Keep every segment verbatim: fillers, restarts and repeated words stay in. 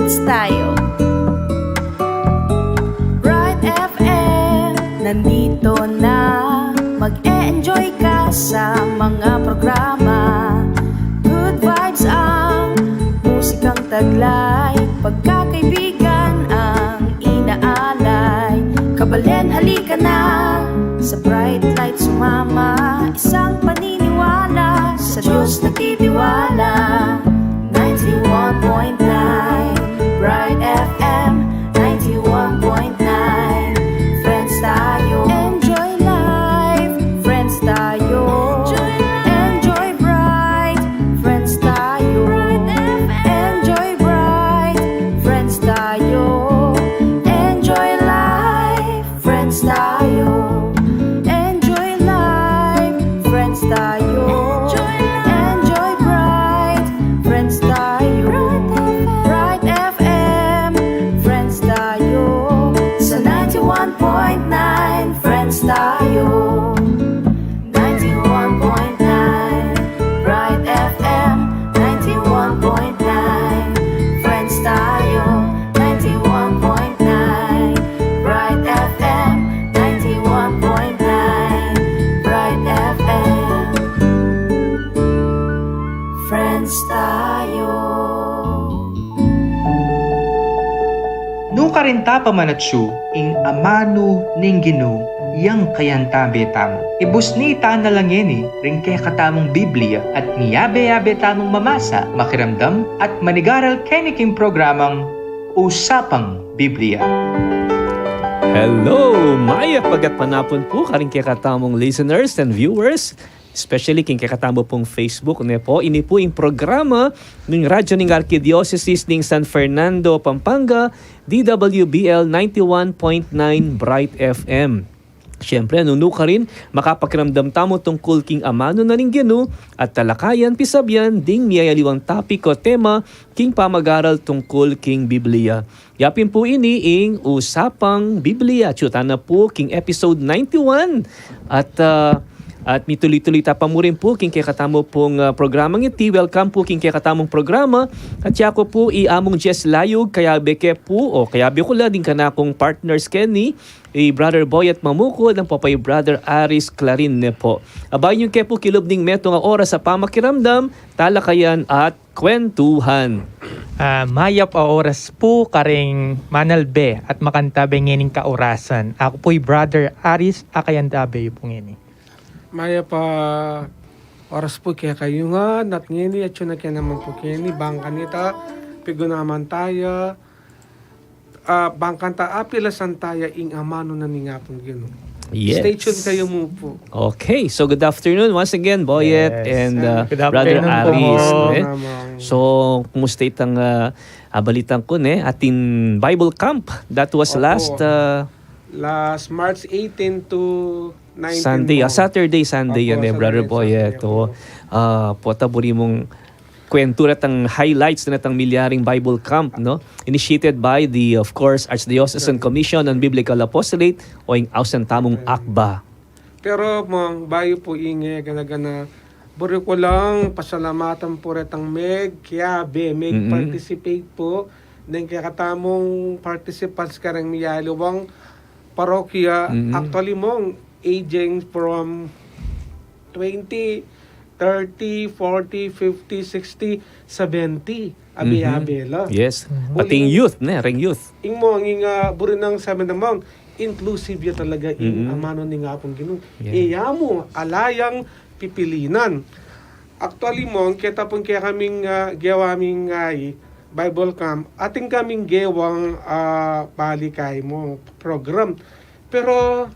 Tayo. Bright F M, nandito na. Mag-e-enjoy ka sa mga programa. Good vibes ang musikang taglay. Pagkakaibigan ang inaalay. Kabalen, halika na. Sa Bright Light sumama. Isang paniniwala. Sa Diyos nagtitiwala. Ninety-one point nine Bright F M, ninety-one point nine. Friends tayo. Enjoy life. Friends tayo. Enjoy Bright. Friends tayo. Enjoy Bright. Friends tayo. Enjoy life. Friends tayo. Enjoy life. Friends tayo. Enjoy life. Enjoy bright. Friends tayo. Bright F M. Friends tayo. Sa ninety-one point nine, Friends tayo. Ninety-one point nine Bright F M, ninety-one point nine Friends tayo, ninety-one point nine Bright F M, ninety-one point nine Bright F M. Friends tayo. Nukarin ta pamanatsu ing amanu ning Ginu yang kayantabe tamu. Ibusni ta na la ngeni ring kekatamung Biblia at miyabe-yabe tamung mamasa, makiramdam at manigaral keni king programang Usapang Biblia. Hello! Mayap a gatpanapun pu karing kekatamung listeners and viewers, especially king kekatamu pung Facebook, ne po. Ini pu ing programa ning Radyo ning Arkidiosesis ning San Fernando, Pampanga, D W B L ninety-one point nine Bright F M. Siyempre, nung nukarin, makapakiramdam tamu tungkul king amanu na ning Ginu at talakayan, pisabyan ding miyayaliwang topic o tema king pamagaral tungkul king Biblia. Ya pin pu ini ing Usapang Biblia. Atsu tana pu king episode ninety-one. At, ah, at mituloy-tuloy ta pa mu rin pu king kekatamu pung, ah, programang iti. Welcome pu king kekatamung programa. At yaku pu i Among Jess Layug, kayabe ke pu, o kayabe ku la ding kanakung partners keni, i Brother Boyet Mamukul, ampo pa i Brother Aris Clarin ne po. Abayan yu ke pu kilub ning metung a oras a pamakiramdam, talakayan at kwentuhan. Ah, mayap a oras pu karing manalbe at makantabe ngening kaorasan. Aku pu i Brother Aris, a kayantabe yu pu ngeni. Mayap a oras pu kekayu ngan, at ngeni atsu na ke naman pu keni, bang kanita, pigunaman taya, ah, bang kanita apilasan taya ing amanu na ning Apung Ginu. Yes. Stay tuned kayu mu pu. Okay, so good afternoon once again, Boyet, yes, and, ah, good afternoon, Brother Aris, eh. Namang. So, kumusta itang, ah, ah, balitan ku, ne? Atin Bible Camp, that was, opo, last, ah, last March eighteen to nineteen Sunday, ah, Saturday, Sunday, opo, yan, eh, Brother Boyet, opo. Ah, pota buri mung kwentu retang highlights na retang milyaring Bible Camp, no? Initiated by the, of course, Archdiocesan Commission on Biblical Apostolate o ing ausan tamung, okay, akba. Pero, Mong, bayu pu inge, gana-gana, buri ku lang pasalamatan pu retang meg-, kiyabe, meg-, mm-mm, participate pu, deng kekatamung participants kareng miyaliwang parokya. Mm-mm. Actually, Mong, aging from twenty, thirty, forty, fifty, sixty, seventy. Abe-abe la. Yes. Pati ing youth, ne, reng youth. Ing mo, ing, ah, buri nang sabi namang, inclusive ya talaga ing amanu ning Apung Ginu. Yeah. E ya mu ala yang pipilinan. Actually, Mong, keta pung kekaming, ah, gewa ming, ah, Bible Camp, atin kaming gewang, ah, balikai mo, program. Pero,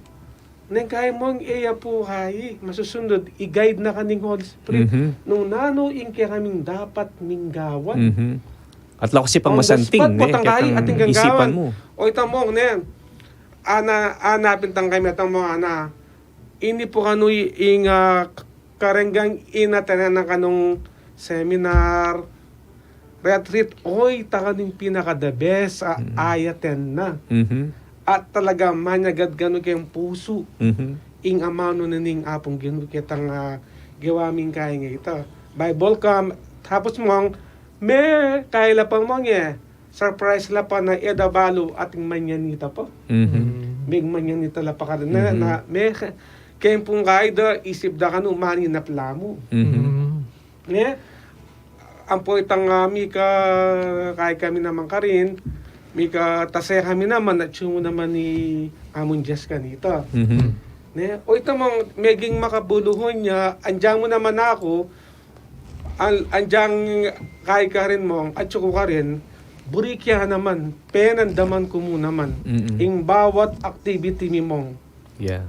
neng kai mong e ya pu kai masusunod, i-guide na ka ning Holy Spirit. Mhm. Nung nanu ing kekaming dapat ming gawan. Mhm. At la kasi pang masanting, ne, potang kai, ketang ating isipan gagawan mu. O, ita mong, ne, ana, ana, pintang kami, ita mong, ana, ini pu kanu ing, ah, karenggang inatenan na kanung seminar, retreat, oy, ita kanu ing pinaka-the best, a, mm, i-attend na. Mhm. At talaga, manyagad kanu keng pusu. Mhm. Ing amanu na ning Apung Ginu ketang, ah, gewa ming kai ngeni ita. Bible Camp, tapos mong, me, kaila pa mong e. surprise la pa na e da balu atin manyanita pa. Mhm. Megmanyanita la pa karin na, na, me, keng pung kaida, isip da kanu, maninap la mu. Mhm. Ne? Ampo itang, ah, mika, kai kami naman karin, mika tase kami naman, atyu mu naman i Amun Dios kanita. Mhm. Ne? O ita mang meging makabuluhon ya, anjang mu naman aku, an-, anjang kai karin mong, atyu ku karin, buri ke naman, penandaman ku mu naman. Mm-mm. Ing bawat activity mi mong. Yeah.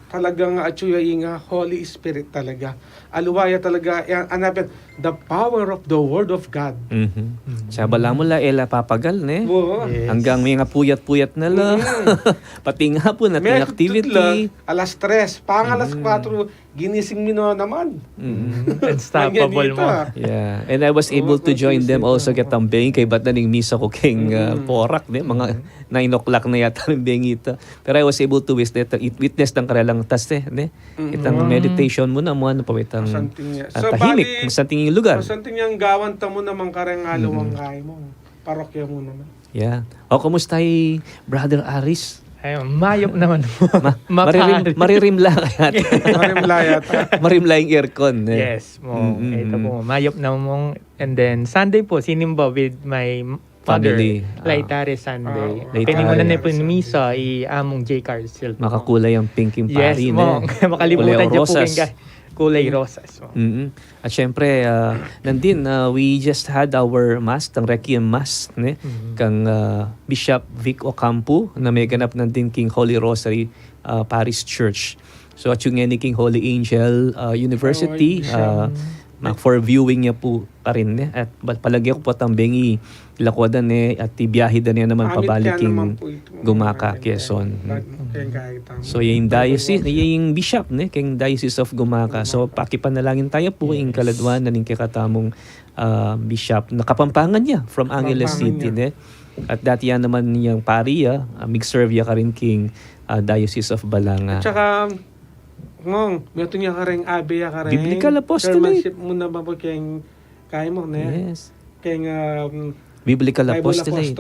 Talagang atyu ya ing, ah, Holy Spirit talaga. Aliwa ya talaga, yan, anapin, the power of the Word of God. Mhm. Sabala mu la, e la papagal, ne? Oo. Yes. Anggang mengapuyat-puyat na la. Mm. Pati ing apun at ing activity. Alas tres, pang alas kwatro, ginising mi na naman. Mm. Unstoppable mo. Manyanita. Yeah. And I was able to join them also, ketang bengi, kaybat na ning misa ku keng, ah, Porac, ne? Mga nine o'clock na yata ning bengi ita. Pero I was able to witness, witness ng karelang tase, ne? Itang meditation mu naman, pa itang, ah, tahimik, masanting ing lugar. Masanting yang gawan tamu naman kareng aliwang kai mu. Parokya mu naman. Yeah. O, kumusta i Brother Aris? Ay, mayap naman po. Ma-, maririm-, maririm la kaya. Maririm la yata. Maririm la ing aircon, eh. Yes, mo. Mm-mm. Ito po, mayap naman. And then, Sunday po, sinimba with my father, family. Laetare Sunday. Ah, wow. Laetare. Piningunan na po yung misa, i Among J. Carcel po. Makakulay ang pink ing pari, ne? Yes, mo. Makalimutan niya po yung kulay rosas. Kulay rosas, mo. Mm-mm. At syempre, ah, nandin, ah, we just had our mass, tang Requiem Mass, ne? Mhm. Kang, ah, Bishop Vic Ocampo, na meganap nandin king Holy Rosary, ah, Parish Church. So, atyu ngeni king Holy Angel, ah, University, ah, mag-, for viewing ya pu karin, ne? At bal-, palage ku pu at ang bengi lakuan da ne, at ibiyahe da ne naman pabalik king Gumaca, Quezon. So, ing diocese, ing bishop, ne, king Diocese of Gumaca. So, pakipanalangin tamu pu ing kaladwa na ning kekatamung, ah, bishop na Kapampangan ya, from Angeles City, ne. At dati ya naman yang pari ya, ah, mig-serve ya karin king, ah, Diocese of Balanga. At saka, Ngong, metung ya kareng, abe ya kareng Biblical Apostolate. Chairmanship mu na ba pu keng, kai mu, ne? Yes. Keng, um, Biblical Apostolate.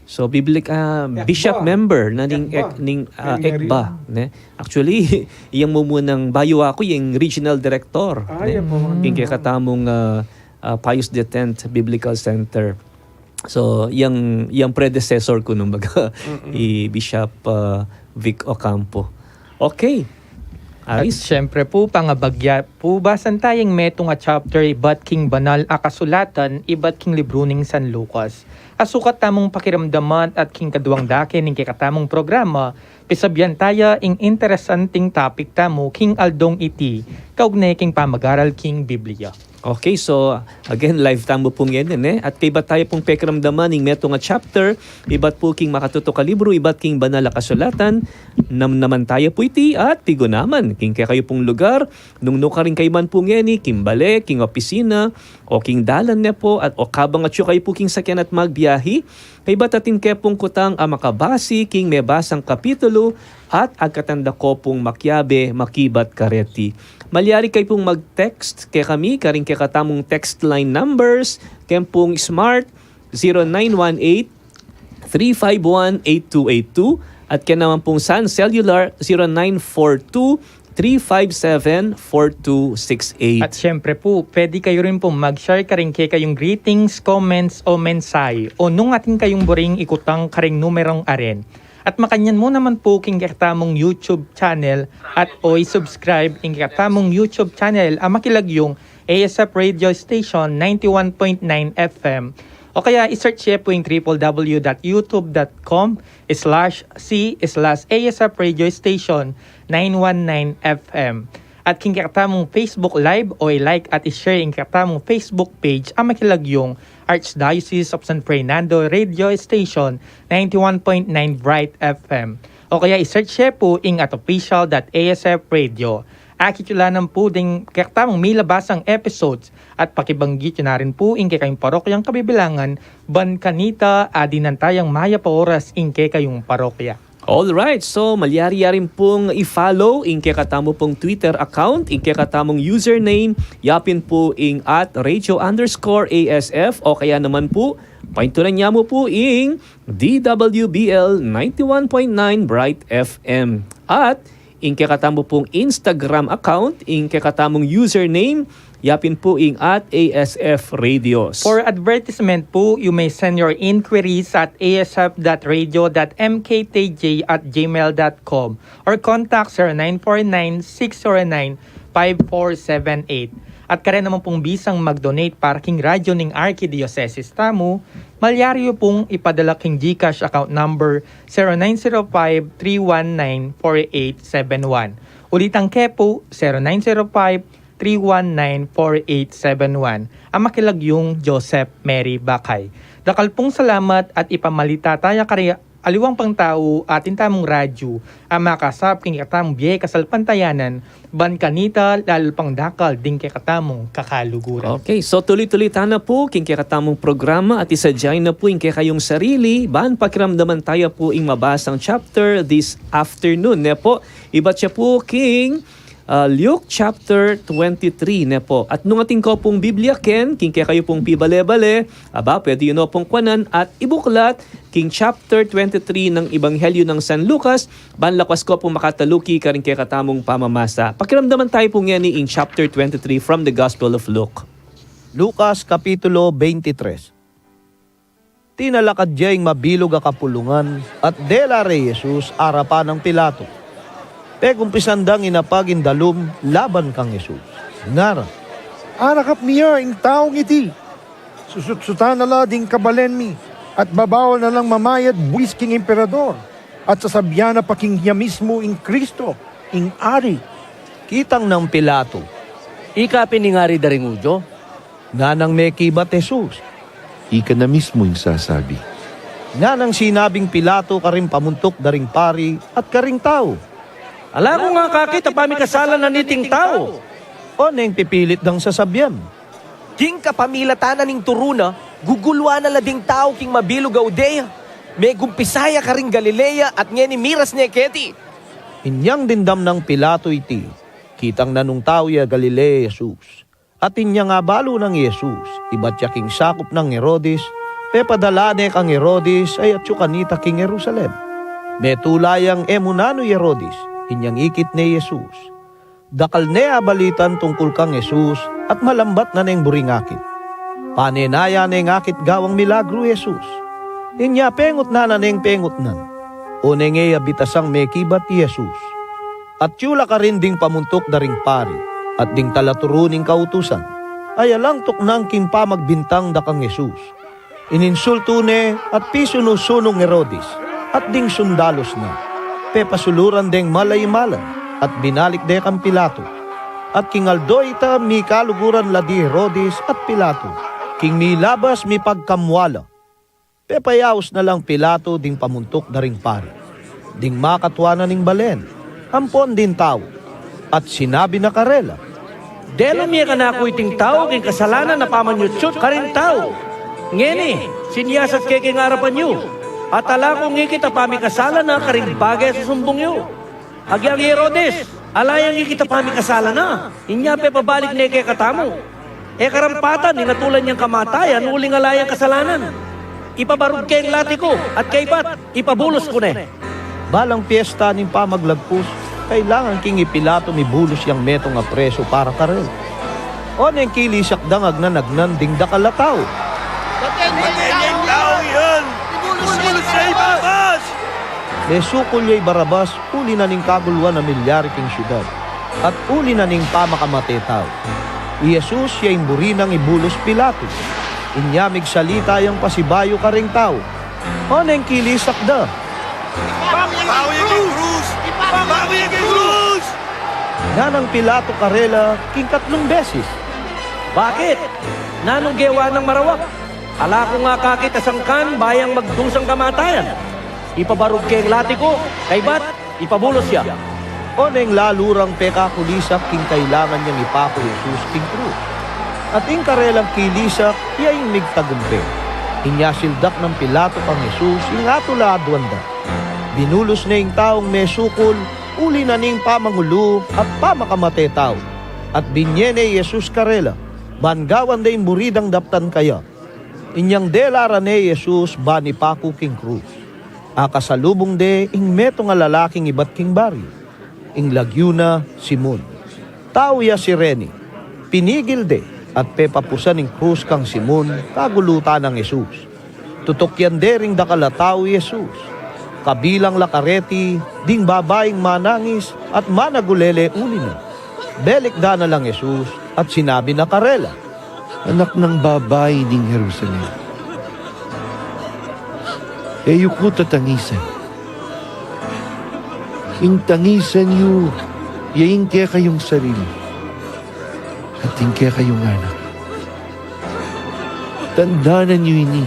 So, biblic-, ah, bishop member na ning ECBA, ne? Actually, yang mumunang bayu aku, yang regional director, ne? King kekatamung, ah, ah, Pius the Tenth Biblical Center. So, yang, yang predecessor ku, kumbaga, i Bishop, ah, Vic Ocampo. Okay. At Aris? Siyempre po, pangabagya po, basan taya ing metung a chapter ibat king banal a kasulatan, ibat king libru ning San Lucas. Asukat tamung pakiramdaman at king kaduang dake ning kekatamung programa, pisabyan taya ing interesanting topic tamu king aldong iti, kaugnay king pamag-aral king Biblia. Okay, so, again, live tamu pu ngeni, ne? At kaybat taya pung pekiramdaman ing metung a chapter, ibat pu king makatutuk a libru, ibat king banal a kasulatan, namnaman taya pu iti, at tigunaman, king kekayu pung lugar, nung nukarin kayu man pu ngeni, king bale, king opisina, o king dalan ne pu, at o kabang atyu kayu pu king sakian at magbiyahe, kaybat atin ke pung kutang a makabasi king mebasang kapitulu, at agkatan da ko pung makiabe makibat kareti. Malyari kayu pung mag-text kekami, karing kekatamung text line numbers, ken pung Smart, zero nine one eight, three five one, eight two eight two, at ken naman pung Sun Cellular, zero nine four two, three five seven, four two six eight. At siyempre po, pwede kayu rin pong mag-share karing kekayung greetings, comments, o mensahe, o nung atin kayung buring ikutang karing numerong aren. At makanyan mu naman po king kekatamung YouTube channel at o i-subscribe ing kekatamung YouTube channel a makilagyung A S F Radio Station ninety-one point nine F M. O kaya i-search ye po ing triple W dot youtube dot com slash C slash A S F Radio Station nine one nine F M. At king kekatamung Facebook Live o i-like at i-share ing kekatamung Facebook page a makilagyung Archdiocese of San Fernando Radio Station ninety-one point nine Bright F M. O kaya i-search ye po ing at official dot A S F Radio. Akit yu la naman po ding kekatamung milabasang episodes at pakibanggit yu na rin po ing kekayung parokyang kabibilangan ban kanita a dinan tayang mayap a oras ing kekayung parokya. Alright, so malyari ya rin pung i-follow ing kekatamu pung Twitter account, ing kekatamung username, yapin pu ing at radio underscore A S F, o kaya naman pu, paintunan ya mu pu ing D W B L ninety-one point nine Bright F M. At ing kekatamu pung Instagram account, ing kekatamung username, yapin pu ing at A S F Radios. For advertisement po, you may send your inquiries at A S F dot radio dot M K T J at gmail dot com or contact zero nine four nine, six zero nine, five four seven eight. At karen naman pong bisang mag-donate para king radyo ning Arkidiyosesis tamu, malyari yu pong ipadala king GCash account number zero nine zero five, three one nine, four eight seven one. Ulitan ke po, zero nine zero five, three one nine, four eight seven one. Ang makilagyung Joseph Mary Bakay. Dakal pong salamat at ipamalita taya kari aliwang pang tau atin tamung radyo a makasap king kekatamung bie kasalpantayanan, ban kanita lalo pang dakal ding kekatamung kakaluguran. Okay, so tuloy-tuloy tana pu king kekatamung programa at isadya na pu ing kekayung sarili, ban pakiramdaman taya pu ing mabasang chapter this afternoon, ne pu? Ibat ya pu king ah, Luke chapter twenty-three, ne pu. At nung atin ko pung Biblia ken, king kekayu pung pibale-bale, aba, pwede yu no pung kuanan at ibuklat king chapter twenty-three nang Ebanghelyo nang San Lucas, ban lakwas ko pung makataluki karing kekatamung pamamasa. Pakiramdaman tayu pu ngeni ing chapter twenty-three from the Gospel of Luke. Lucas Kapitulo twenty-three. Tinalakad ya ing mabilug a kapulungan at dela re i Jesus arapan nang Pilato. Pegumpisan dang inapag ing dalum laban kang Jesus. Ngara, "Arakap mi ya ing taung iti. Susutsutan na la ding kabalen mi, at babawal na lang mamayad buis king emperador, at sasabian na pa king ya mismu ing Kristo, ing Ari." Kitang nang Pilato, "Ika pin ing ari da ring Judio?" Nganang mekibat Jesus, "Ika na mismu ing sasabi." Nganang sinabing Pilato karing pamuntuk da ring pari at karing tau, "Ala kung akakit a pamikasalan na niting tau." O neng pipilit dang sasabian, "King kapamilatan na ning turu na, guguluan na la ding tau king mabilug a Judea. Megumpisa ya karing Galilea at ngeni miras ne keti." Inyang dimdam nang Pilato iti, kitang na nung tau ya Galilea i Jesus. At inyang abalu nang i Jesus, ibat ya king sakup nang Herodes, pepadala ne kang Herodes a atyu kanita king Jerusalem. Metula yang e mu nanu i Herodes, inyang ikit ne i Jesus. Dakal ne abalitan tungkul kang Jesus, at malambat na neng buring akit. Panenaya neng akit gawang milagru i Jesus. Inya pengutnan na neng pengutnan, o neng e ya bitasang mekibat i Jesus. Atyu la karin ding pamuntuk da ring pari, at ding talaturu ning kautusan, a alang tuknang king pamagbintang da kang Jesus. Ininsultu ne at pisunu-sunung Herodes, at ding sundalus na. Pepasuluran deng malaimalan, at binalik de kang Pilato. At king aldo ita mikaluguran la di Herodes at Pilato, king milabas mipagkamua la. Pepayaus na lang Pilato ding pamuntuk da ring pari, ding makatua na ning balen, ampon ding tau, at sinabi na karela, "Delum ye kanaku iting tau king kasalanan a pamanyutyut karing tau. Ngeni, sinyasat ke king arapan yu, at ala kung ikit a pamikasalan na karing bage susumbung yu." Agyang i Herodes, ala yang ikit a pamikasalan na, inya pepabalik ne kekatamu. E karampatan ing atulan yang kamatayan uling ala yang kasalanan. Ipabarug ke ing lati ku, at kaybat, ipabulus ku ne. Balang piesta ning pamaglagpus, kailangan king i Pilato mibulus yang metung a presu para karela. O neng kilisak dang agnan-agnan ding dakal a tau, "Daten ne ing taung iyan! Ibulus ye i Barabas!" Mesukul ya i Barabas uli na ning kaguluan a milyari king siudad, at uli na ning pamakamate tau. I Jesus ya ing buri nang ibulus Pilato. Inya migsalita yang pasibayu karing tau, o neng kilisak da, "Ipaku ye king krus! Ipaku ye king krus!" Nganang Pilato karela king katlung beses, "Bakit? Nanung gewa nang marawak? Ala kung akakit a sangkan bayang magdusang kamatayan. Ipabarug ke ing lati ku, kaybat, ipabulus ya." O neng lalu rang pekakulisak king kailangan yang ipaku i Jesus king krus. At ing karelang kilisak ya ing migtagumpe. Inya sildak nang Pilato kang Jesus ing atula aduan da. Minulus ne ing taung mesukul uli na ning pamangulu at pamakamate tau, at binye ne i Jesus karela, ban gawan da ing buri dang daptan kaya. Inyang dela ra ne i Jesus ban ipaku king krus. Akasalubung de ing metung a lalaking ibat king baryu, ing lagyu na Simon. Tau ya Cirene. Pinigil de at pepapusan ing krus kang Simon, kagulutan nang Jesus. Tutukyan de ring dakal a tau i Jesus. Kabilang la kareti ding babaing manangis at managulele uli na. Belikdan na lang Jesus at sinabi na karela, "Anak nang babai ning Jerusalem, e yu ku tatangisan. Ing tangisan yu ya ing kekayung sarili at ing kekayung anak. Tandanan yu ini,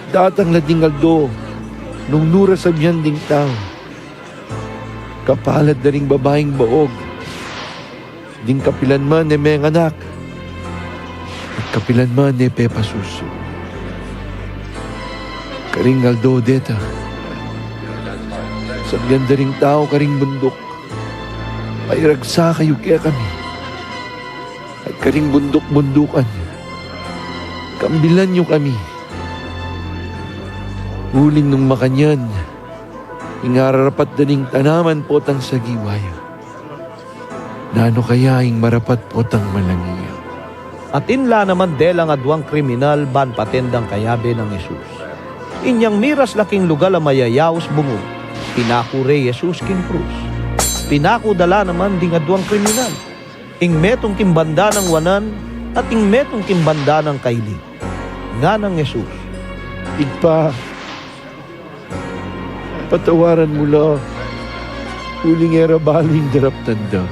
datang la ding aldo nung nu ra sabian ding tau, 'Kapalad da ring babaing baog ding kapilan man e menganak at kapilan man e pepasusu.' Karing aldo deta, sabian da ring tau karing bunduk, 'Pairagsa kayu kekami.' At karing bunduk-bundukan, 'Kambilan yu kami.' Uling nung makanyan, ing ararapat da ning tanaman potang sagiwa ya, nanu kaya ing marapat potang malangi ya?" Atin la naman delang aduang kriminal ban paten dang kayabe nang Jesus. Inyang miras la king lugal a mayayaus bungul, pinaku re i Jesus king krus. Pinaku da la naman ding aduang kriminal, ing metung king banda nang wanan at ing metung king banda nang kaili. Nganang Jesus, "Ibpa, patawaran mu la, uling e ra balu ing daraptan da."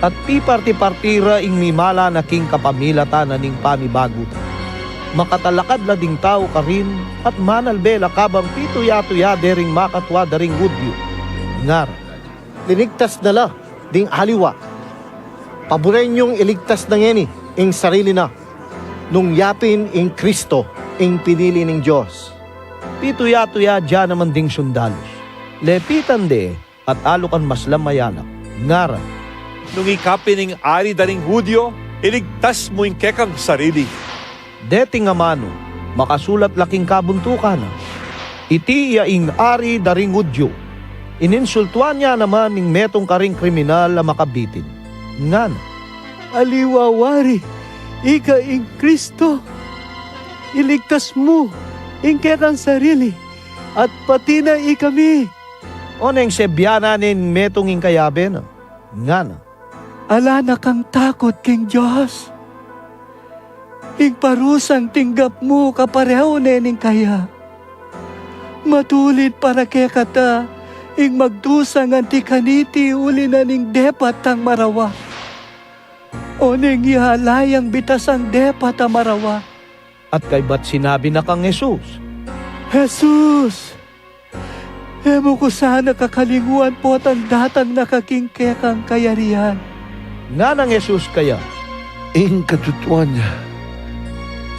At piparti-parti ra ing mimala na king kapamilatan na ning pamibagu. Makatalakad la ding tau karin at manalbe la kabang pituya-tuya de ring makatua da ring Judio. Ngara, "Linigtas na la ding aliwa. Paburen yung iligtas na ngeni ing sarili na, nung ya pin ing Kristo, ing pinili ning Dios." Pituya-tuya ya naman ding sundalus. Lepitan de at alukan maslang mayalak. Ngara, "Nung ika pin ing Ari da ring Judio, iligtas mu ing kekang sarili." Deting amanu, makasulat la king kabuntukan na, "Iti ya ing Ari da ring Judio." Ininsultuan ya naman ing metung karing kriminal a makabitin. Ngana, "Aliwa wari ika ing Kristo, iligtas mu ing kekang sarili at pati na ikami." Oneng sebianan ne ning metung ing kayabe na, ngana, "Ala na kang takut king Dios. Ing parusang tinggap mu kapareho ne ning kaya. Matulid para kekata ing magdusang anti kaniti uli na ning depat tang marawa. Oneng ya ala yang bitasang depat a marawa." At kaybat sinabi na kang Jesus, "Jesus, e mu ku sana kakalinguan potang datang na ka king kekang kayarian." Nganang Jesus kaya, "Ing katutuan,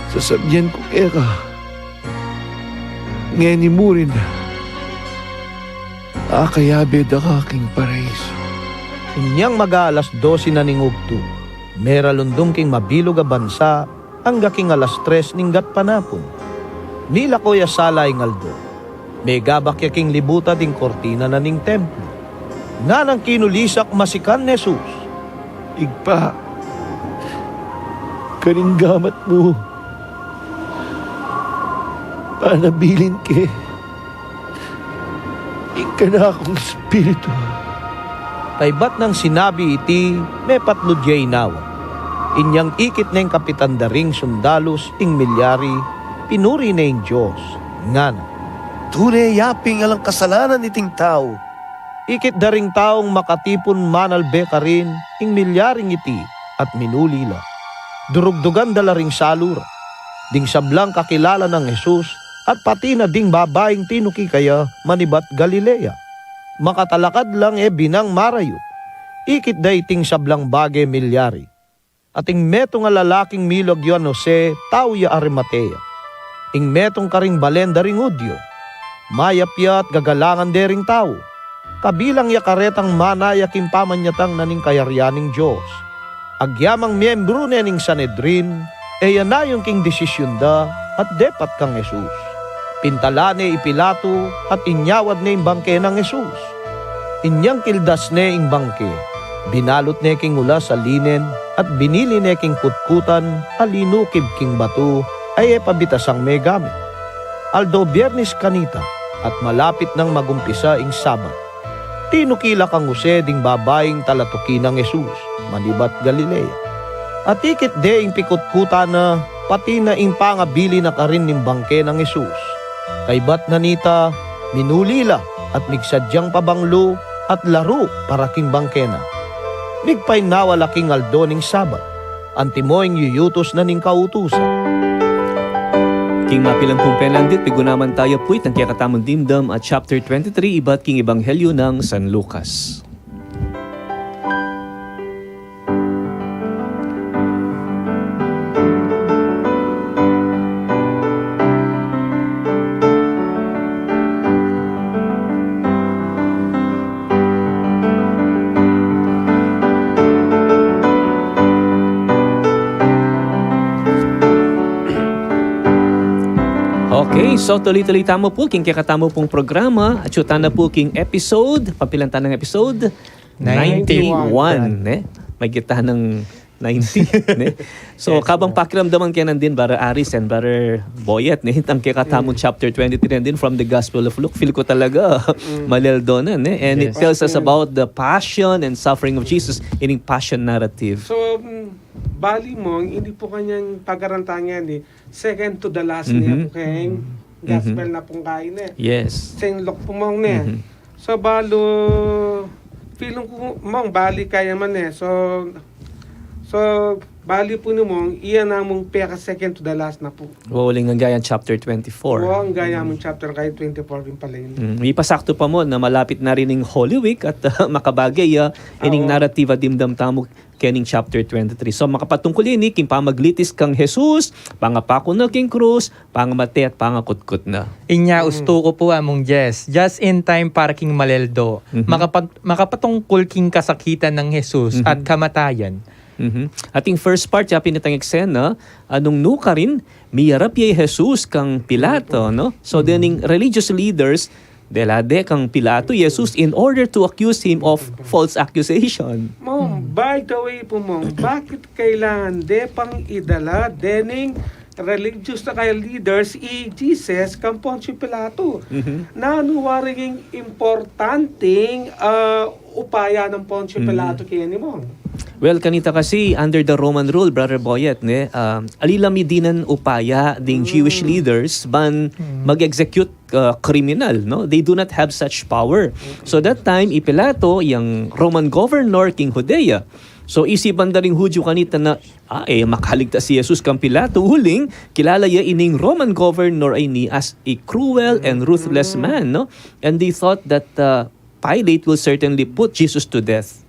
sasabian ku keka, ngeni murin, akayabe da ka king paraiso." Inyang mag-aalas dose na ning ugtu, meralundung king mabilug a bansa angga king alas tres ning gatpanapun. Milako ya sala ing aldo. Megabak ya king libutan ding kurtina na ning templo. Nganang kinulisak masikan Jesus, "Ibpa, karing gamat mu, panabilin ke ing kanakung espiritu." Kaybat nang sinabi iti, mepatlud ya inawa. Inyang ikit neng kapitan da ring sundalus ing milyari, pinuri ne ing Dios, ngana, "Tune ya pin alang kasalanan iting tau." Ikit da ring taung makatipun manalbe karin ing milyaring iti at minuli la. Durugdugan da la ring salu ra. Ding sablang kakilala nang Jesus at pati na ding babaing tinuki kaya manibat Galilea. Makatalakad lang e binang marayu, ikit da iting sablang bage milyari. At ing metung a lalaking milagyuan Jose, tau ya Arimatea, ing metung karing balen da ring Judio, mayap ya at gagalangan de ring tau. Kabilang ya karetang mana ya king pamanyatang na ning kayarian ning Dios. Agyamang miyembru ne ning Sanedrin, e ya nayun king desisyun da, at depat kang Jesus. Pintala ne i Pilato, at inyawad ne ing bangke nang Jesus. Inyang kildas ne ing bangke, binalut ne king ulas a linen, at binili ne king kutkutan a linukib king batu, a e pa bitasang megamit. Aldo Biernes kanita, at malapit nang magumpisa ing Sabat. Tinukila kang Jose ding babaing talatuki nang Jesus, manibat Galilea. At ikit de ing pikutkutan na, pati na ing pangabili na karin ning bangke nang Jesus. Kaybat na nita, minuli la, at migsadyang pabanglu, at laru para king bangke na. Migpainawa la king aldo ning Sabat, antimo ing yuyutus na ning kautusan. King mapilan pung penandit, pigunaman taya pu itang kekatamung dimdam at chapter twenty-three ibat king Ebanghelyo nang San Lucas. Okay, so tuloy-tuloy tamu pu king kekatamu pung programa. Atsu tana pu king episode, papilan tanang episode? Ninety-one. Ninety-one, ne? May kita ng ninety, ne? So, yes, kabang pakiramdaman ke nandin, Brother Aris and Brother Boyet, ne? Itang kekatamung chapter twenty-three nandin from the Gospel of Luke. Feel ko talaga, maleldo na, ne? And it tells us about the passion and suffering of Jesus in passion narrative. So, mm, bali mo, hindi po kanyang pagarantangan, eh. Second to the last niya po keng gospel na pung kain, eh. Yes. Saint Luke po, mong, ne. So, balu, feeling ko, mong, bali kaya man, eh. So, so, bali po ni, mong, iya namung peka second to the last na po. Uling anggang chapter twenty-four. Uling anggang chapter kaya twenty-four din pala yun. Mm, ipasakto pa mo na malapit na rin ing Holy Week at, ah, makabagay, ah, ining narrative a dimdam tamu kening chapter twenty-three. So, makapatungkul ini king pamaglitis kang Jesus, pangapaku na king krus, pangamate at pangakutkut na. Inya, ustu ku pu, Among Jess, just in time para king maleldo. Makapat-, makapatungkul king kasakitan nang Jesus at kamatayan. At ing first part, ya pin itang eksena, nung nukarin, miyarap ya i Jesus kang Pilato, no? So, dening religious leaders, dela de kang Pilato i Jesus in order to accuse him of false accusation. Mong, by the way po, mong, bakit kailangan de pang idala dening religious na kaya leaders i Jesus kang Poncio Pilato? Nanu waring importanteng, ah, upaya nang Poncio Pilato keni, mong? Well, kanita kasi, under the Roman rule, Brother Boyet, ne, ah, ali la midinan upaya ding Jewish leaders ban mag-execute, ah, kriminal, no? They do not have such power. So that time, i Pilato, yang Roman governor king Judea. So, isipan da ring Hudyo kanita na, ah, e makaligtas i Jesus kang Pilato, uling kilala ya ining Roman governor a ini as a cruel and ruthless man, no? And they thought that, ah, Pilate will certainly put Jesus to death.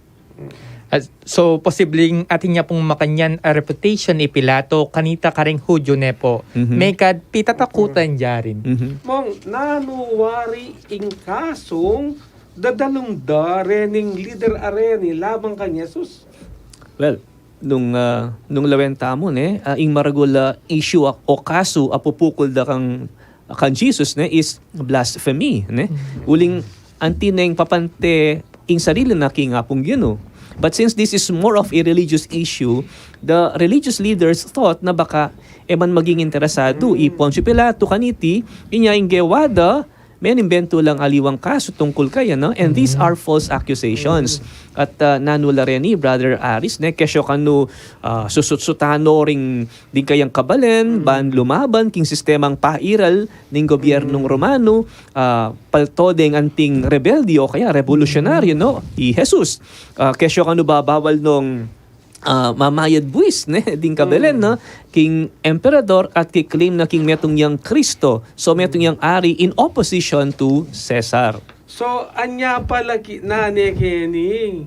At so, posibleng atin ya pung makanyan a reputation i Pilato kanita karing Hudyo ne po. Mekad pitatakutan da rin. Mong, nanu wari ing kasung dadalung da rening lider a reni laban kang Jesus? Well, nung, ah, nung lawen tamu, ne, ah, ing maragul a issue a, o kasu a pupukul da kang, kang Jesus, ne, is blasphemy, ne? Uling anti neng papante ing sarili na king Apung Ginu. But since this is more of a religious issue, the religious leaders thought na baka e man maging interesadu i Poncio Pilato kaniti, inya ing gewa da, menimbentu lang aliwang kasu tungkul kaya, no? And these are false accusations. At, ah, nanu la reni, Brother Aris, ne, kesyo kanu, ah, susutsutan no ring ding kayang kabalen ban lumaban king sistemang pairal ning gobyernong Romano, ah, palto deng anting rebelde o kaya revolusyonaryo, no? I Jesus. Ah, kesyo kanu babawal nong, ah, mamayad buis, ne, ding kabalen, no, king emperador at ki-claim na king metung yang Kristo. So, metung yang ari in opposition to Cesar. So, anya pala ki-, nane keni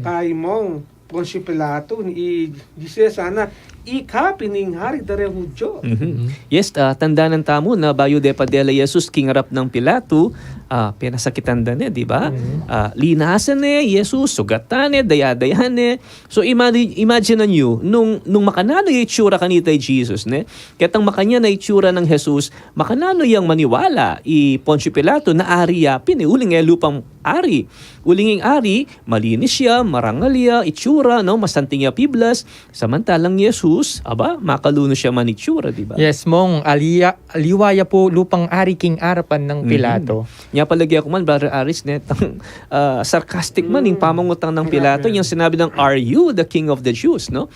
kay mong Poncio Pilato, ni i Jesus, sana, Ika pin ing Hari da ring Judio. Mhm. Yes, ah, tandanan tamu na bayu de pa dela i Jesus king arap nang Pilato, ah, pinasakitan da ne, di ba? Ah, linasan ne i Jesus, sugatan ne, daya-daya ne. So, imagine, imagine na niyu, nung, nung makananu ya itsura kanita i Jesus, ne? Ketang makanyan a itsura nang Jesus, makananu yang maniwala i Poncio Pilato na ari ya pin, e, uling e lupang ari. Uling ing ari, malinis ya, marangal ya itsura, no? Masanting ya piblas. Samantalang Jesus, aba, makalunus ya man itsura, di ba? Yes, Mong, aliwa ya pu lupang ari king arapan nang Pilato. Nya palagi aku man, Brother Aris, ne, tang, ah, sarcastic man ing pamangutang nang Pilato, yang sinabi nang, "Are you the king of the Jews?" No?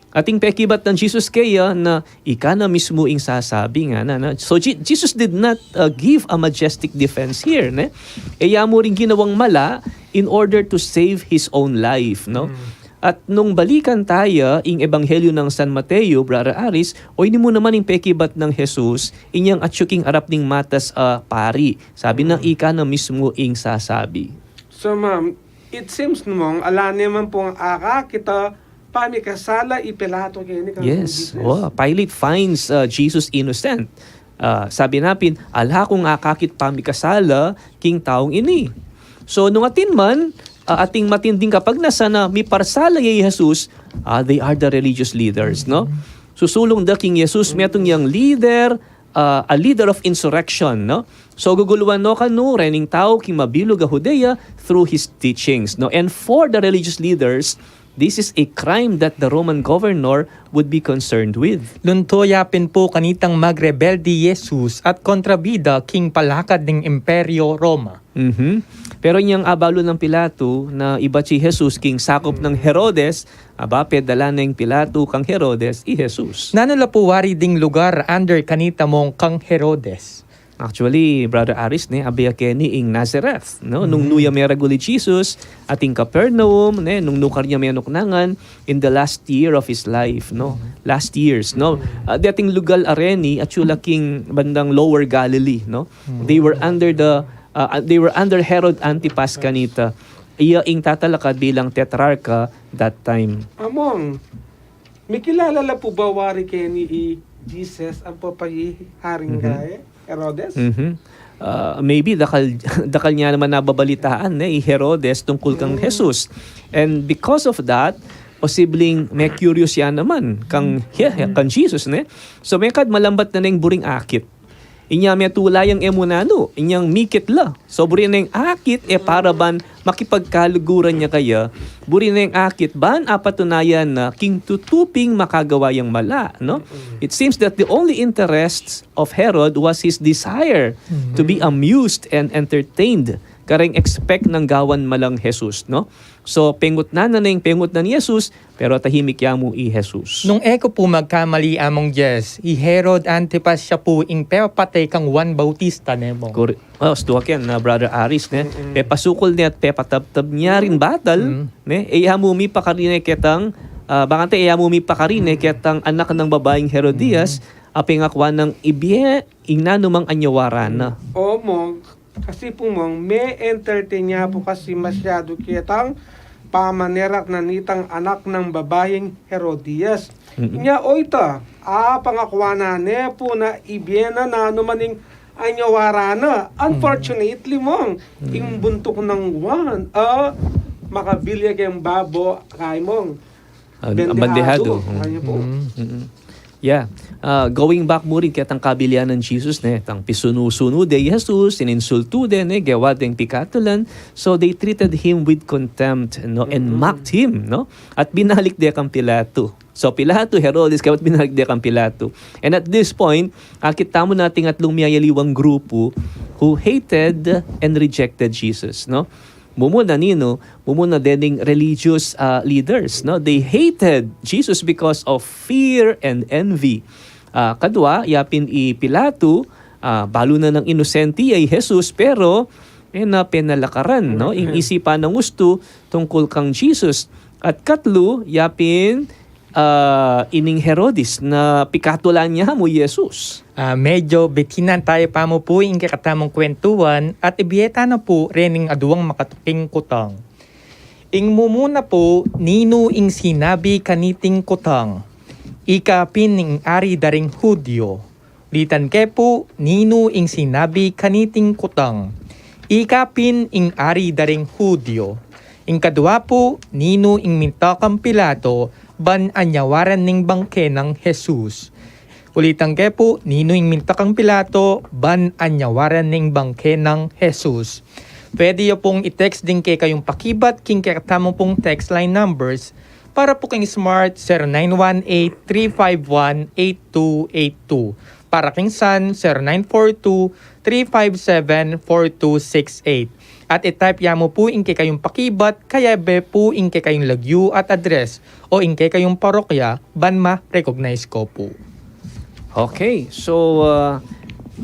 Ating pekibat nang Jesus keya na, "Ika na mismu ing sasabi," ngana, na. So, Je-, Jesus did not, uh, give a majestic defense here, ne? E ya mu ring ginawang mala in order to save his own life, no? At nung balikan taya ing Ebanghelyo nang San Mateo, Brother Aris, o ini mu naman ing pekibat nang Jesus, inyang atyu king arap ning matas a pari. Sabi na, "Ika na mismu ing sasabi." So, ma'am, it seems, Mong, ala ne man pung akakit a pamikasala i Pilato keni kang Yes. Jesus. Oh, Pilate finds, uh, Jesus innocent. Ah, sabi na pin, "Ala kung akakit pamikasala king taung ini." So, nung atin man, ah, ating matinding kapagnasan na miparsala ya i Jesus, ah, they are the religious leaders, no? Susulung da king Jesus, metung yang leader, ah, a leader of insurrection, no? So, guguluan no kanu rening tau king mabilug a Judea through his teachings, no? And for the religious leaders, this is a crime that the Roman governor would be concerned with. Lunto ya pin pu kanitang magrebelde i Jesus at kontrabida king palakad ning Imperyo Roma. Mhm. Pero inyang abalu nang Pilato na ibat ya i Jesus king sakup nang Herodes, aba, pedala neng Pilato kang Herodes i Jesus. Nanu la pu wari ding lugar under kanita, Mong, kang Herodes? Actually, Brother Aris, ne, abaya keni ing Nazareth, no? Nung nu ya meragul i Jesus, ating Capernaum, ne, nung nu karin ya menuknangan, in the last year of his life, no? Last years, no? Ah, dating lugal a reni, atyu la king bandang Lower Galilee, no? They were under the, ah, they were under Herod Antipas kanita. Iya ing tatalakad bilang tetrarca that time. Among, mikilala la pu ba wari keni i Jesus ampo pa i Haring Gae, Herodes? Mhm. Ah, maybe dakal, dakal nya naman nababalitaan, ne, i Herodes tungkul kang Jesus. And because of that, posibleng me-curious ya naman kang, yeah, kang Jesus, ne? So, mekad malambat na neng buring akit. Inya metula yang e mu nanu, inyang mikit la. So, buri neng akit e para ban makipagkaluguran ya kaya, buri neng akit ban apatunayan na king tutu ping makagawa yang mala, no? It seems that the only interests of Herod was his desire to be amused and entertained kareng expect nang gawan malang Jesus, no? So, pengutnan na neng pengutnan i Jesus, pero tahimik ya mu i Jesus. Nung e ku pu magkamali, Among Jess, i Herod Antipas ya pu ing pepatay kang Juan Bautista, ne, Mong? Kuri-, oh, stu ken na Brother Aris, ne? Pepasukul ne at pepatabtab ne ring batal, ne? E ya mu mipakarine ketang, ah, bakante e ya mu mipakarine ketang anak nang babaing Herodias, a pengakua nang ibie ing nanumang anyawara na. O, Mong, kasi pu, Mong, me-entertain ya pu kasi masyadu ketang pamanerak na nitang anak nang babaing Herodias. Inya o ita, a, pangakua na ne pu na ibie na nanuman ing anyawara na. Unfortunately, Mong, ing buntuk nang Juan, a, makabil ya keng babo, kay, Mong, bandehado. Bandehado. Kaya pu. Yeah. Ah, going back mu rin ketang kabilian nang Jesus, ne, tang pisunu-sunu de i Jesus, ininsultu de, ne, gewa deng pikatulan. So they treated him with contempt, no, and mocked him, no? At binalik de kang Pilato. So Pilato, Herodes, kaya binalik de kang Pilato. And at this point, akit tamu na ating atlung miyayaliwang grupu who hated and rejected Jesus, no? Mumuna ninu, mumuna dening religious, ah, leaders, no? They hated Jesus because of fear and envy. Ah, kadwa, yapin i Pilato, ah, balu na nang inosente ya i Jesus, pero, e na penalakaran, no? Ing isipan nang ustu tungkul kang Jesus. At katlu, yapin, ah, ining Herodes na pikatulan ya mu i Jesus. Ah, medyo bitinan taya pa mu pu ing kekatamung kwentuan at ibie ta na pu rening aduang makatuking kutang. Ing mumuna pu, ninu ing sinabi kaniting kutang? Ika pin ing ari da ring Judio. Ulitan ke pu, ninu ing sinabi kaniting kutang. Ika pin ing ari da ring Judio. Ing kadua pu, ninu ing minta kang Pilato, ban anyawaran ning bangke nang Jesus. Ulitan ke pu, ninu ing minta kang Pilato, ban anyawaran ning bangke nang Jesus. Pwede yu pung i-text ding kekayung pakibat king kekatamu pung text line numbers. Para pu king Smart, zero nine one eight, three five one, eight two eight two. Para king Sun, zero nine four two, three five seven, four two six eight. At i-type ya mu pu ing kekayung pakibat, kayabe pu ing kekayung lagyu at address, o ing kekayung parokya, ban ma-recognize ko pu. Okay, so, uh,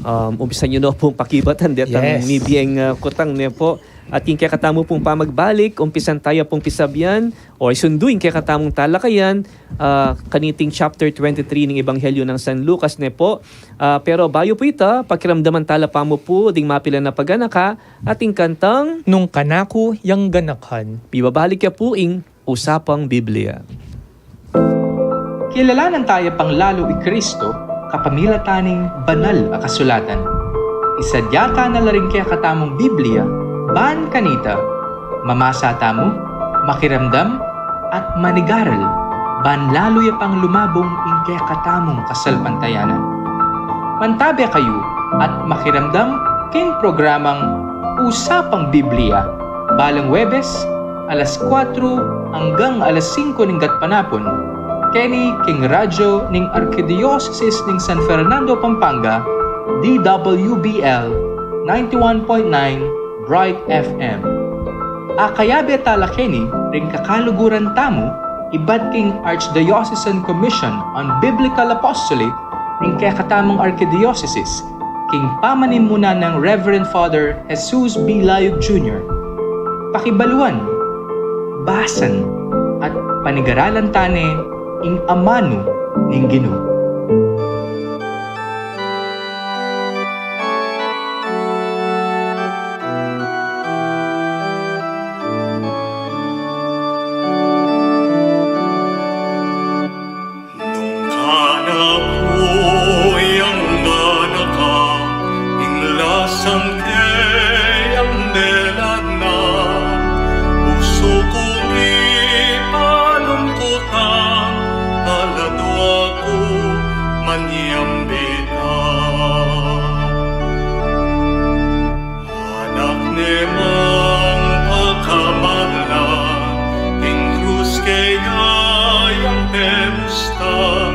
um, umpisan yu na pung pakibatan detang Yes. mibie ing, uh, kutang ne pu. At ing kekatamu pung pamagbalik, umpisan taya pung pisabian, o isundu ing kekatamung talakayan, ah, kaniting chapter twenty-three ning Ebanghelyo nang San Lucas ne pu. Ah, pero bayu pu ita, pakiramdaman tala pa mu pu ding mapilan a paganaka, at ing kantang Nung Kanaku Yang Ganakan. Mibabalik ya pu ing Usapang Biblia. Kilalanan taya pang lalu i Kristo kapamilatan ning banal a kasulatan. Isadya ta na la ring kekatamung Biblia ban kanita. Mamasa tamu, makiramdam, at manigaral ban lalu ya pang lumabung ing kekatamung kasalpantayanan. Mantabe kayu at makiramdam king programang Usapang Biblia, balang Huwebes, alas kuwatro anggang alas singko ning gatpanapun, keni king radyo ning Arkidiosesis ning San Fernando, Pampanga, D W B L ninety-one point nine Bright F M. Akayabe tala keni ring kakaluguran tamu ibat king Archdiocesan Commission on Biblical Apostolate ning kekatamung arkidiosesis, king pamanimunan nang Reverend Father Jesus B. Layog Junior. Pakibaluan, basan, at panigaralan ta ne ing amanu ning Ginu. Nung kanaku yang ganakan, ing lasang keyang delan na, pusu kung ipalungkutan, ala dua ku manyambitan. Anak ne mang pakamalan, ing krus keya yang pemustan,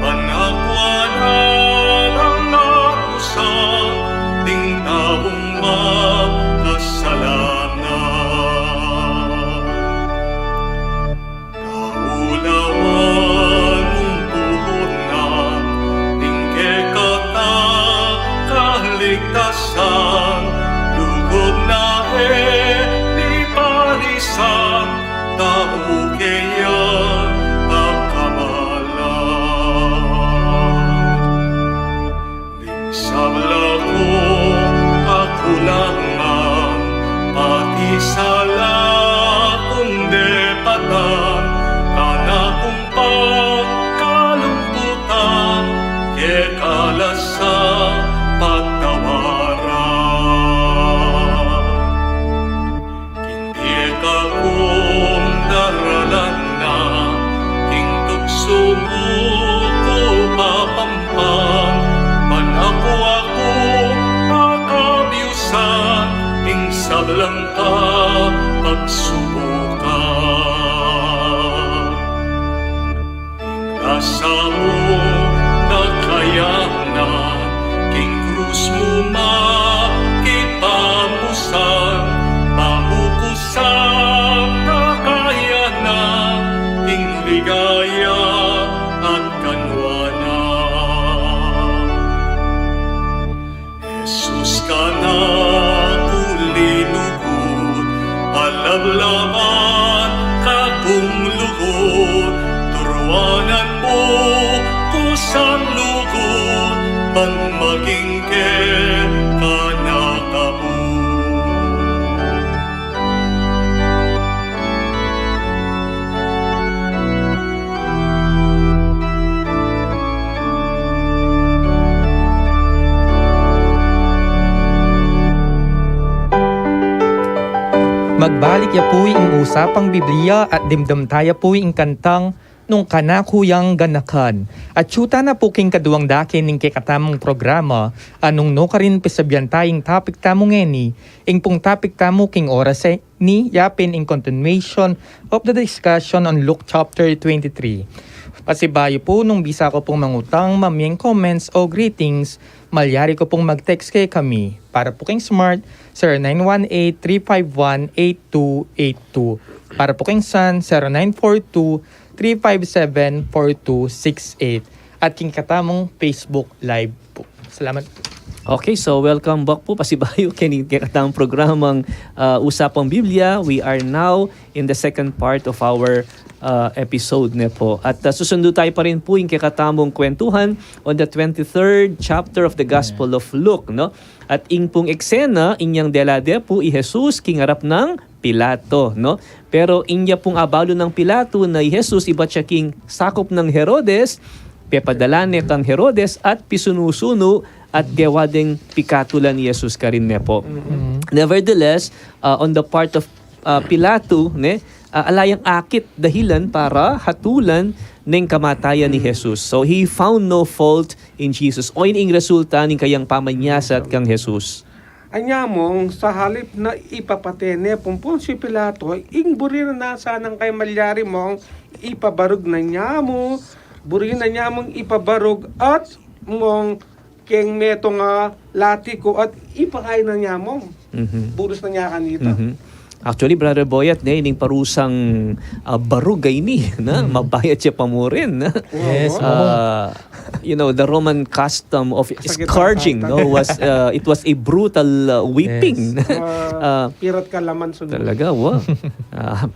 panakuan alang apusan, ding taung makasalanan. Kaulawan mung puhunan, ning kekata kaligtasan, lugud na e di parisan, tau keya pakamalan. Ding sabla kung kakulangan, pati sala kung depatan, kanakung pagkalumputan, keka la sa patawaran. King pekakung daralan na, king tuksu mu ku papampan, panakuan ku pakabiusan, ing sablang kapagsubukan. Ing lasa mu na kayanan, king krus mu makipamusan, pamukusan na kayanan, ing ligaya at kanuanan. Jesus, kanaku linugud, palablaban ka kung lugud, turuanan mu ku sang lugud, ban maging keka na kabud. Magbalik ya pu ing Usapang Biblia at dimdam taya pu ing kantang Nung Kanaku Yang Ganakan. At atyu tana pu king kaduang dake ning kekatamung programa, a nung nukarin pisabyan taya ing topic tamu ngeni, ing pung topic tamu king oras a ini ya pin ing continuation of the discussion on Luke chapter twenty-three. Pasibayu pu, nung bisa ko pung mangutang, mamie ing comments o greetings, malyari ko pung mag-text kekami. Para pu king Smart, zero nine one eight, three five one, eight two eight two. Para pu king Sun, zero nine four two, three five seven, four two six eight. At king katamung Facebook Live pu. Salamat. Okay, so welcome back pu, pasibayu, keni king katamung programang, ah, Usapang Biblia. We are now in the second part of our, ah, episode, ne pu. At, ah, susundu taya pa rin pu ing kekatamung kwentuhan on the twenty-third chapter of the Gospel of Luke, no? At ing pung eksena, inyang delade pu i Jesus king arap nang Pilato, no? Pero inya pung abalu nang Pilato na i Jesus ibat ya king sakup nang Herodes, pepadala ne kang Herodes at pisunu-sunu at gewa deng pikatulan i Jesus karin, ne pu. Nevertheless, uh, on the part of, uh, Pilato, ne, uh, ala yang akit dahilan para hatulan neng kamatayan i Jesus. So he found no fault in Jesus. O ini ing resulta ning kayang pamanyasat kang Jesus. Anya mong, sa halip na ipapate ne pung Poncio Pilato, ing buri na sana kayang malyari mong ipabarug na nya mu, buri na nya mong ipabarug at mong keng metung a latiku at ipakain na nya mong. Mhm. Bulus na nya kanita. Mhm. Actually, Brother Boyet, ne, ining parusang, ah, barug a ini, na, mabayad ya pa mu rin, na. Yes, oo. Ah, you know, the Roman custom of scourging, no, was, uh, it was a brutal, uh, whipping. Yes. Ah, pirat ka laman sunod. Talaga, wa. Ah,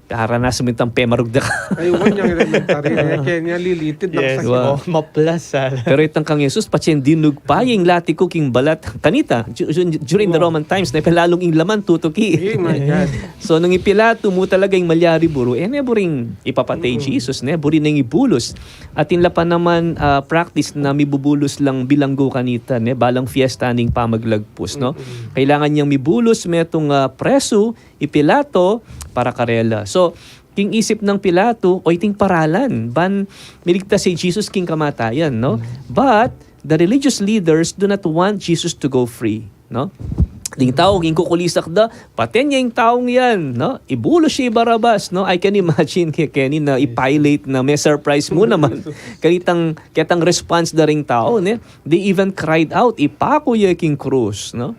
para na sumintang pemarugda ka. Ay, wa, yang elementary, eh, kaya niya lilitid ng sakit. Yes, wa. Maplas, ah. Pero itang kang Jesus, patse dinugpa ya ing latiku king balat kanita, du-, du-, during the Roman times, ne, pelalung ing laman tutuki. Oh my God. So, nung i Pilato mu talaga ing malyari buru, e, ne buring ipapate i Jesus, ne, buri neng ibulus. Atin la pa naman, ah, practice na mibubulus lang bilanggu kanita, ne, balang fiesta ning pamaglagpus, no? Kailangan yang mibulus metung, ah, presu i Pilato para karela. So, king isip nang Pilato, o iting paralan ban miligtas i Jesus king kamatayan, no? But the religious leaders do not want Jesus to go free, no? Ding tau, king kukulisak da, paten ya ing taung yan, no? Ibulus ya i Barabas, no? I can imagine ke-, keni na i Pilate na me-surprise mu naman. Kanitang, ketang response da ring tau, ne? They even cried out, "Ipaku ya king krus," no?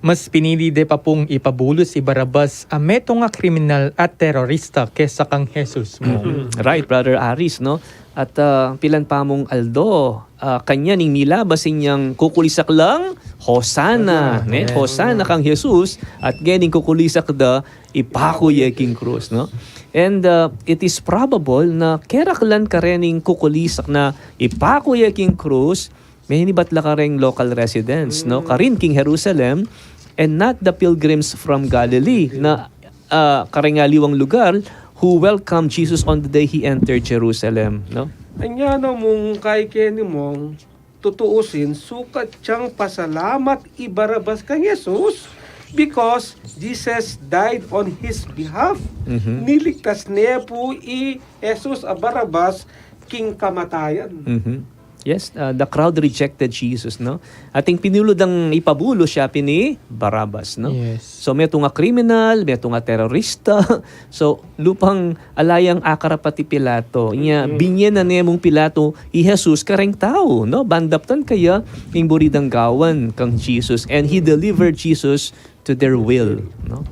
Mas pinili de pa pung ipabulus i Barabas a metung a kriminal at terorista kesa kang Jesus mu. Mhm. Right, Brother Aris, no? At, ah, pilan pa mung aldo, ah, kanyan ing milabas inyang kukulisak lang, "Hosana," ne? Hosana kang Jesus, at ngening kukulisak da, "Ipaku ya king krus," no? And, ah, it is probable na keraklan karening kukulisak na, "Ipaku ya king krus," menibat la kareng local residents, no? Karin king Jerusalem, and not the pilgrims from Galilee, na, ah, kareng aliwang lugar, who welcomed Jesus on the day he entered Jerusalem, no? Anya na mung kay keni mong tutuusin, sukat yang pasalamat i Barabas kang Jesus because Jesus died on his behalf. Mhm. Niligtas ne pu i Jesus a Barabas king kamatayan. Mhm. Yes, uh, the crowd rejected Jesus, no? Ating pinulud dang ipabulus ya pin i Barabas, no? Yes. So, metung a kriminal, metung a terorista. So, lupang ala yang akarapat i Pilato. Inya, binye na ne mung Pilato i Jesus kareng tau, no? Ban daptan kaya ing buri dang gawan kang Jesus. And he delivered Jesus to their will, no?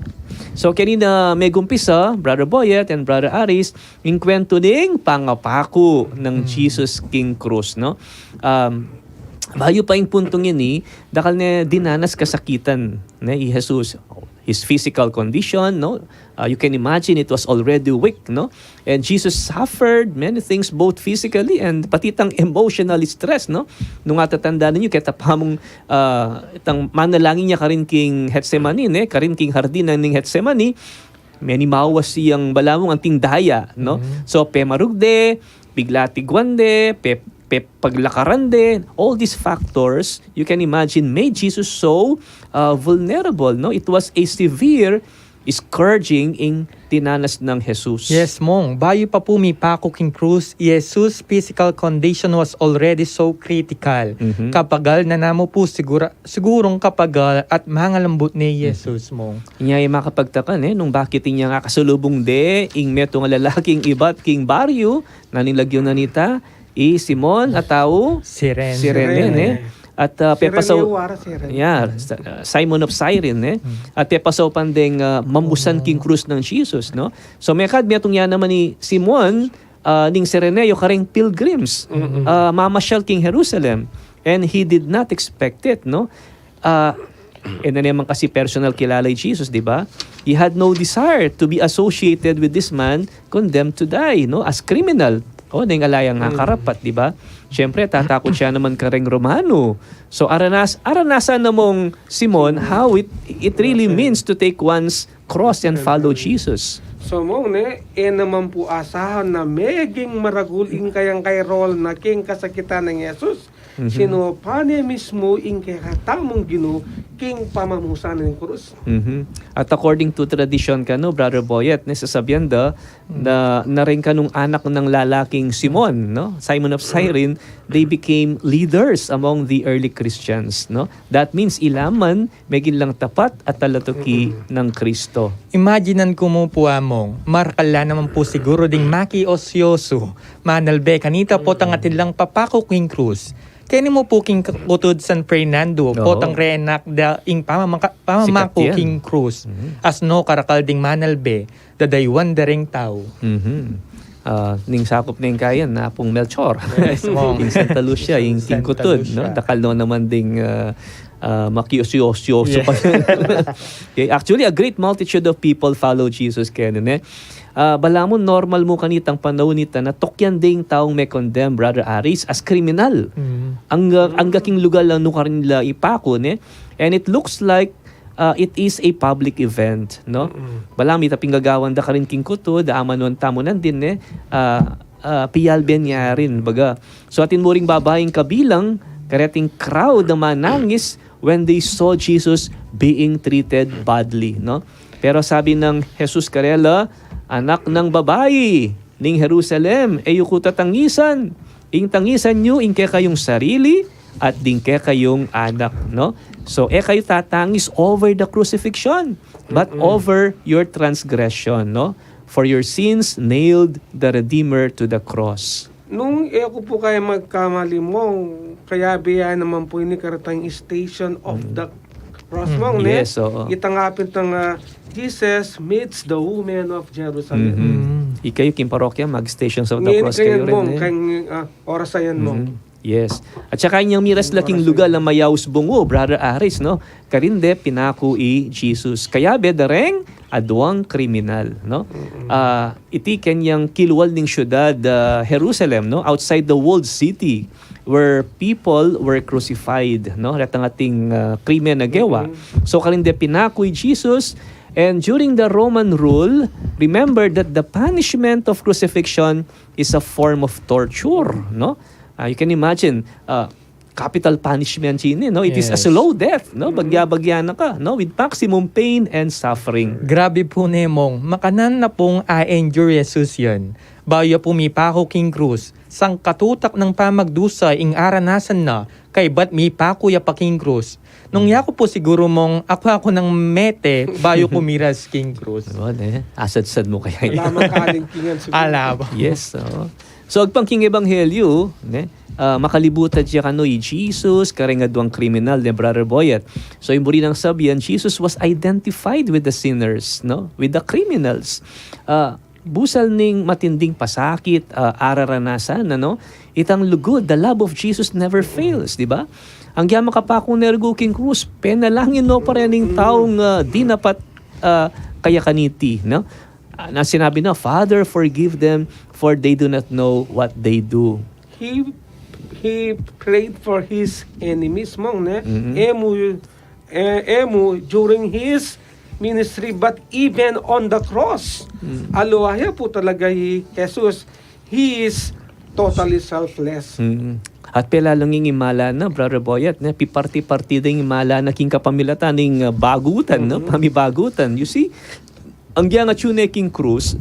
So, kanina megumpisa, Brother Boyet and Brother Aris, ing kwentu ning pangapaku nang Jesus king krus, no? Um, bayu pa ing puntung ini, dakal ne dinanas kasakitan, ne, i Jesus. His physical condition, no? Uh, you can imagine it was already weak, no? And Jesus suffered many things, both physically and pati tang emotional stress, no? Nung atatandanan yu, keta pa mung, ah, itang manalangin ya karin king Getsemani, ne? Karin king hardin ning Getsemani, menimawas yang balamu anting daya, no? Mhm. So, pemarugde, piglatigwan de, pe-, pepaglakaran de, all these factors, you can imagine, made Jesus so, ah, vulnerable, no? It was a severe scourging ing dinanas nang Jesus. Yes, Mong. Bayu pa pu mipaku king krus, i Jesus' physical condition was already so critical. Mhm. Kapagal na namu pu sigura, sigurung kapagal at mangalambut ne i Jesus, Mong. Inya ing makapagtaka ne, nung bakit inya ngakasalubung de ing metung a lalaking ibat king baryu, nanu ing lagyu na nita, i Simon a tau Sirene. Sirene, ne? At, ah, Sirene, pepasaw-, wara Sirene. Yeah, sa-, ah, Simon of Cyrene, ne? Hmm. At pepasaupan deng, ah, mamusan king krus nang Jesus, no? So, mekad metung ya naman i Simon, ah, ning Sirene, yu kareng pilgrims, ah, mamasyal king Jerusalem. And he did not expect it, no? Ah, e na naman kasi personal kilala i Jesus, di ba? He had no desire to be associated with this man condemned to die, no? As criminal. O, neng ala yang karapat, di ba? Siyempre, tatakut siya naman kareng Romano. So, aranas-, aranasan na mung Simon how it, it really means to take one's cross and follow Jesus. So, Mong, ne, e naman pu asahan na meging maragul ing kayang kay role na king kasakitan nang Jesus. Mhm. Sinupan ne mismu ing kekatamung Ginu king pamamusan ning krus. Mhm. At according to tradition kanu, Brother Boyet, ne, sasabian da, na, na reng kanung anak nang lalaking Simon, no? Simon of Cyrene, they became leaders among the early Christians, no? That means, ila man meging lang tapat at talatuki nang Kristo. Imaginan ku mu pu, Among, marakal la naman pu siguru ding makiosyosu, manalbe kanita potang atin lang papaku king krus. Keni mu pu king kutud San Fernando, potang reenact da ing pamamaka-, pamamaku king krus. As no karakal ding manalbe, dadayuan da reng tau. Mhm. Ah, ning sakup na ing kayan, Apung Melchor. Yes, Mong. Ing Santa Lucia, ing king kutud, no? Dakal no naman ding, ah, ah, makiosyosu pa. Okay, actually, a great multitude of people follow Jesus keni, ne? Ah, balamu normal mu kanitang panaun ita na tukyan ding taung me-condemn, Brother Aris, as criminal. Angga, angga king lugal la nukarin la ipaku, ne? And it looks like ah, it is a public event, no? Balamu ita pin gagawan da karin king kutud, da amanuan tamu nandin, ne? Ah, ah, piyalben ya rin, baga. So, atin mu ring babaing kabilang kareting crowd a manangis when they saw Jesus being treated badly, no? Pero sabi nang Jesus karela, "Anak nang babai ning Jerusalem, e yu ku tatangisan. Ing tangisan yu ing kekayung sarili at ding kekayung anak," no? So, e kayu tatangis over the crucifixion, but over your transgression, no? "For your sins nailed the Redeemer to the cross." Nung e ku pu kaya magkamali, Mong, kayabe ya naman pu ini karetang Station of the Cross, Mong, ne? Yes, oo. Ita nga pin itang, ah, Jesus meets the women of Jerusalem. Ikayu king parokya, mag-Stations of the Cross kayu rin, Mong, e. Keng, ah, oras a yan, Mong. Yes. At saka inyang miras la king lugal a mayaus bungu, Brother Aris, no? Karin de pinaku i Jesus. Kayabe da reng aduang kriminal, no? Ah, iti kenyang kilwal ning syudad, ah, Jerusalem, no? Outside the walled city where people were crucified, no? Retang ating, ah, krimen a gewa. So, karin de pinaku i Jesus, and during the Roman rule, remember that the punishment of crucifixion is a form of torture, no? Ah, you can imagine, ah, capital punishment ini, no? It is a slow death, no? Bagya-bagya na ka, no? With maximum pain and suffering. Grabe pu ne, Mong. Makanan na pung a-endure i Jesus yan. Bayu ya pu mipaku king krus, sangkatutak nang pamagdusa ing aranasan na, kaybat mipaku ya pa king krus. Nung yaku pu siguru, Mong, aku-aku nang mete bayu ku miras king krus. Asad-sad mu kaya ini. Ala, Mong, kaling kingan siguru. Ala, Mong. Yes, oo. So, agpang king ebanghelyu, ne, ah, makalibutan ya kanu i Jesus kareng aduang kriminal, ne, Brother Boyet. So, ing buri nang sabian, Jesus was identified with the sinners, no? With the criminals. Ah, busal ning matinding pasakit, ah, araranasan, ano? Itang lugud, the love of Jesus never fails, di ba? Anggya makapaku ne rugu king krus, penalangin no pa rin ing taung, ah, dinapat, ah, kaya kaniti, no? Ah, na sinabi na, "Father, forgive them, for they do not know what they do." He, he prayed for his enemies, Mong, ne? Mm-mm. E mu, e, e mu during his ministry, but even on the cross. Mm. Aliwa ya pu talaga hi Jesus, he is totally selfless. Mm. At pela lang ing imala na, Brother Boyet, ne? Piparti-parti ding imala na king kapamilatan ning, ah, bagutan, no? Mm-hmm. Pamibagutan. You see, Agyang atyu ne king krus,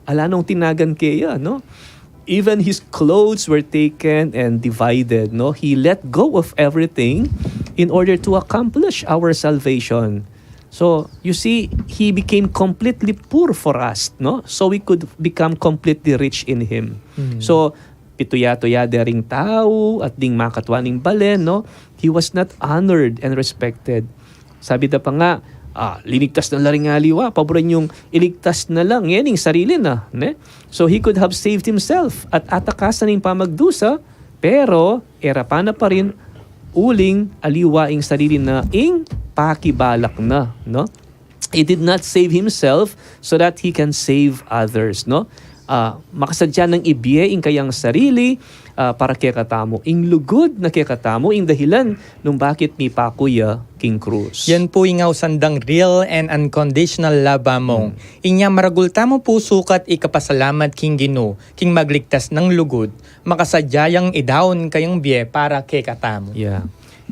ala nong tinagan keya, no? Even his clothes were taken and divided, no? He let go of everything in order to accomplish our salvation. So, you see, he became completely poor for us, no? So we could become completely rich in him. So, pituya-tuya ding tau at ding makatua ning balen, no? He was not honored and respected. Sabi da pa nga, ah, linigtas na la ring aliwa, paburan yung iligtas na la ngeni ing sarili na, ne? So he could have saved himself at atakasan ing pamagdusa, pero e ra pana pa rin uling aliwa ing sarili na ing pakibalak na, no? He did not save himself so that he can save others, no? Ah, makasadya nang ibie ing kayang sarili, ah, para kekatamu. Ing lugud na kekatamu, ing dahilan nung bakit mipaku ya king krus. Yan pu ing ausan dang real and unconditional love, Among. Hmm. Inya maragul tamu pu sukat ikapasalamat king Ginu, king magligtas nang lugud, makasadya yang idaun kayang bie para kekatamu. Yeah.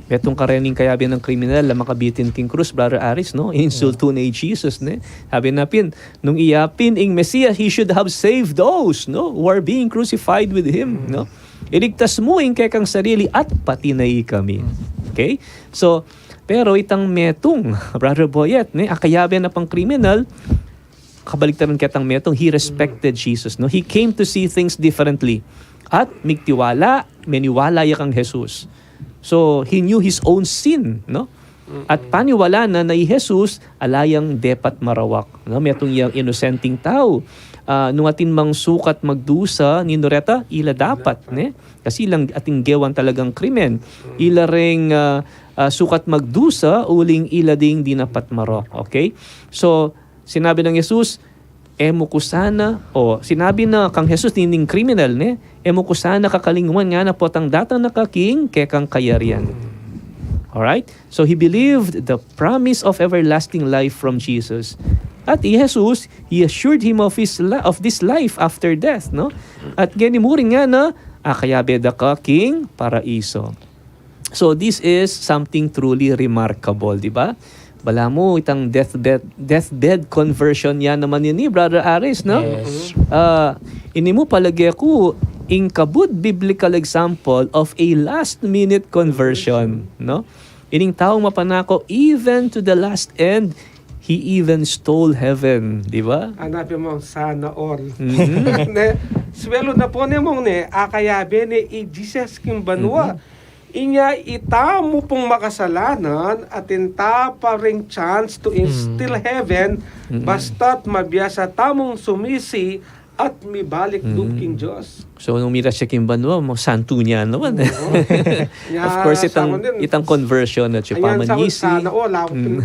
Metung karening kayabe nang kriminal a makabitin king krus, Brother Aris, no? Insultu ne i Jesus, ne? Sabi na pin, nung iya pin ing Mesias, he should have saved those, no? Who are being crucified with him, no? Iligtas mu ing kekang sarili at pati na ikami. Okay? So, pero itang metung, Brother Boyet, ne? A kayabe na pang kriminal, kabaliktaran ketang metung, he respected Jesus, no? He came to see things differently. At migtiwala, meniwala ya kang Jesus. So, he knew his own sin, no? At paniwala na na i Jesus, ala yang depat marawak, no? Metung yang inosenteng tau. Ah, nung atin mang sukat magdusa, ninu reta, ila dapat, ne? Kasi ilang atin gewan talagang krimen. Ila ring, ah, ah, sukat magdusa, uling ila ding dinapat marok, okay? So, sinabi nang Jesus, "E mu ku sana," o sinabi na kang Jesus nining kriminal, ne, "E mu ku sana kakalingwan ngana potang datang na ka king kekang kayarian." Alright? So he believed the promise of everlasting life from Jesus. At i Jesus, he assured him of his li-, of this life after death, no? At ngeni mu rin ngana, akayabe da ka king paraiso. So this is something truly remarkable, di ba? Balamu itang deathbed, deathbed conversion ya naman ini, Brother Aris, no? Yes. Ah, ini mu palage ku ing kabud biblical example of a last minute conversion, no? Ining taung mapanako, even to the last end, he even stole heaven, di ba? Anape mong sana all. Mhm. Ne? Swelu na pu ne mong ne, akayabe ne i Jesus king banua. Mhm. Inya itamu pung makasalanan, atin ta pa ring chance to instill heaven, basta't mabiasa tamung sumisi at mibalik lub king Dios. So, nung miras ya king banua, masantu ne naman. Oo. Of course, itang, itang conversion at saka pamanyisi. Sana all, ah. Mm.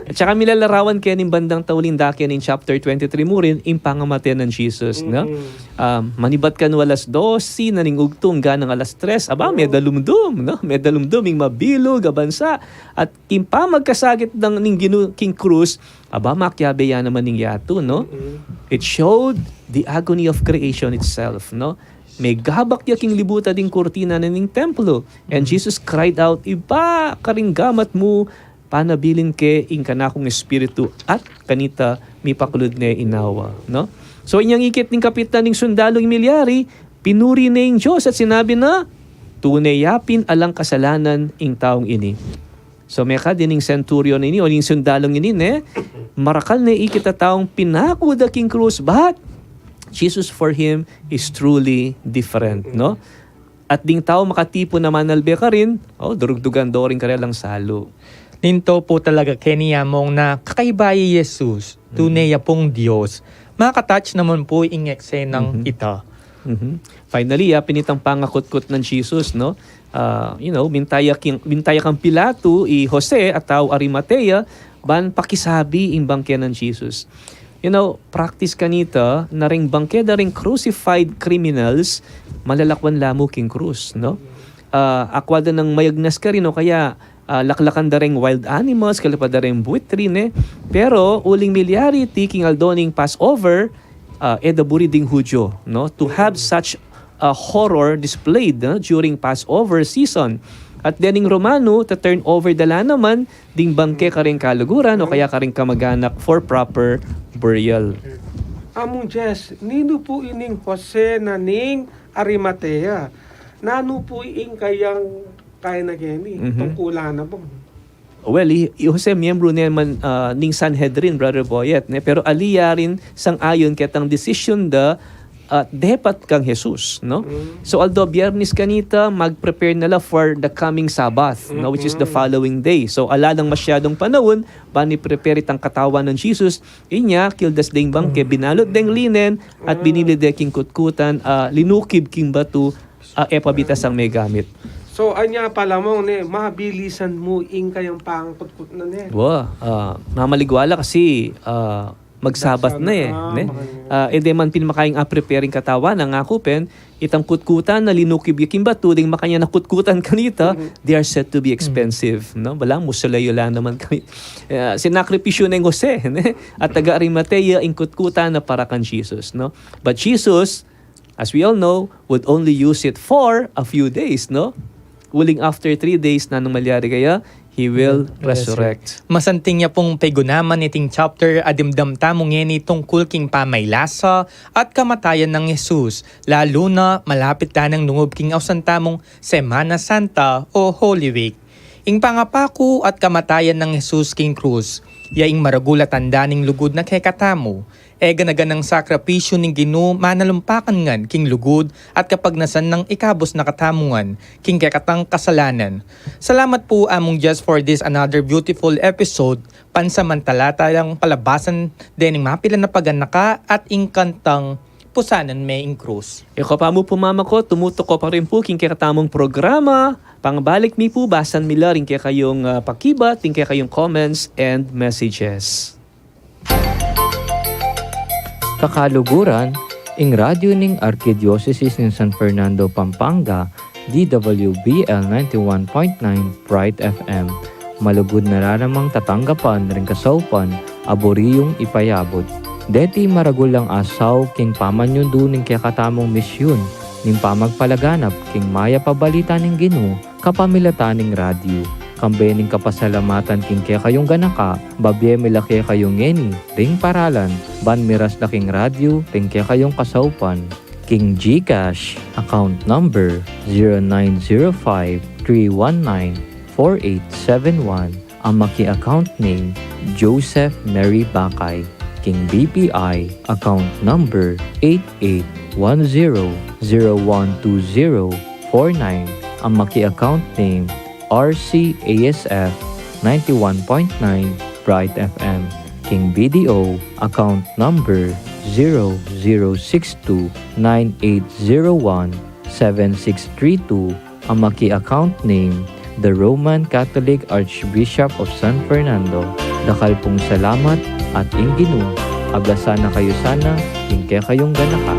At saka milalarawan keni ning bandang tauli, dake ning chapter twenty-three mu rin, ing pangamate nang Jesus, no? Mm. Um, manibat kanu alas dose na ning ugtung, ganang alas tres, aba, medalumdum, no? Medalumdum ing mabilug a bansa. At king pamagkasakit nang ning Ginu king krus, aba, makiabe ya naman ing yatu, no? Mm-mm. It showed the agony of creation itself, no? Megabak ya king libutan ding kurtina na ning templo. And Jesus cried out, "Ibpa, karing gamat mu, panabilin ke ing kanakung espiritu," at kanita mipaklud ne ing awa, no? So, inyang ikit ning kapitan ning sundalung milyari, pinuri ne ing Dios at sinabi na, "Tune ya pin alang kasalanan ing taung ini." So, mekad ining centurion ini, o ning sundalung ini, ne, marakal ne ikit a taung pinaku da king krus, but Jesus for him is truly different, no? At ding tau makatipun a manalbe karin, o, durugdugan do rin karelang salu. Ninto pu talaga keni, Among, na kakaiba i Jesus, tune ya pung Dios. Makatouch naman pu ing eksenang ita. Mhm. Finally, ya pin itang pangakutkut nang Jesus, no? Ah, you know, minta ya king, minta ya kang Pilato i Jose a tau Arimatea ban pakisabi ing bangke nang Jesus. You know, practice kanita na ring bangke da ring crucified criminals, malalakwan la mu king krus, no? Ah, akwa da nang mayagnas karin o kaya, ah, laklakan da ring wild animals, kalapad da ring buitri, ne? Pero uling milyari iti king aldo ning Passover, ah, e da buri ding Hudyo, no? To have such a horror displayed, no, during Passover season. At dening Romanu, ta-turn over da la naman ding bangke karing kaluguran o kaya karing kamag-anak for proper burial. Among Jess, ninu pu ining Jose na ning Arimatea? Nanu pu ing kayang kaya na keni? Mhm. Tungkulan na bang? Well, i, i Jose miyembru ne man, ah, ning Sanhedrin, Brother Boyet, ne? Pero ali ya rin sang-ayon ketang desisyon da, ah, depat kang Jesus, no? Mm. So, although Biyernes kanita, mag-prepare na la for the coming Sabbath, no? Which is the, mm-hmm, following day. So, ala lang masyadong panaun, ban i-prepare itang katawan nang Jesus, inya, kildas deng bangke, mm, binalut deng linen, at, mm, binili de king kutkutan, ah, linukib king batu, ah, e pa bita sang megamit. So, anya pala mong ne, mabilisan mu ing kayang pangkutkut na ne. Wa, ah, mamaligwala kasi, ah, magsabat na e, ah, ne? Makanya. Ah, e de man pin makayang a-prepare ing katawan na, ngaku pin, itang kutkutan na linukib ya king batu, deng makanyan a kutkutan kanita, mhm, they are said to be, mhm, expensive, no? Bala mu, sulayu la naman kami. Ah, sinakripisyo neng Jose, ne? At taga Arimatea, ing kutkutan na para kang Jesus, no? But Jesus, as we all know, would only use it for a few days, no? Uling after three days, nanung malyari kaya, he will, mm, resurrect. Resurrect. Masanting ya pung pegunaman iting chapter a dimdam tamu ngeni tungkul king pamaylasa at kamatayan nang Jesus, lalu na malapit la nang lungub king ausan tamung Semana Santa o Holy Week. Ing pangapaku at kamatayan nang Jesus king krus, ya ing maragul a tanda ning lugud na kekatamu. E gana-ganang sakripisyu ning Ginu manalumpakan ngan king lugud at kapagnasan nang ikabus na katamu ngan king kekatang kasalanan. Salamat pu, Among Jess, for this another beautiful episode. Pansamantala tayang palabasan dening mapilan a paganaka at ing kantang Pusanan Me ing Krus. Ikayu pa mu pu, mama ku, tumutuku pa rin pu king kekatamung programa. Pangabalik mi pu, basan mi la ring kekayung, ah, pakibat, ring kekayung comments and messages. Kakaluguran, ing radyu ning Arkidiosesis ning San Fernando, Pampanga, D W B L ninety-one point nine Bright F M. Malugud na la namang tatanggapan ring kasaupan a buri yung ipayabut. Deti maragul lang asaw king pamanyundu ning kekatamung misyun ning pamagpalaganap king mayap a balita ning Ginu kapamilatan ning radyu. Kambe ning kapasalamatan king kekayung ganaka, babie mi la kekayu ngeni ring paralan ban miras la king radyu ring kekayung kasaupan. King GCash, account number zero nine zero five three one nine four eight seven one, a maki account name Joseph Mary Bakay. King BPI, account number eight eight one zero zero one two zero four nine, a maki account name RCASF ninety-one point nine Bright FM. King BDO, account number zero zero six two nine eight zero one seven six three two, a maki account name, The Roman Catholic Archbishop of San Fernando. Dakal pung salamat at ing Ginu abasan na kayu sana king kekayung ganaka.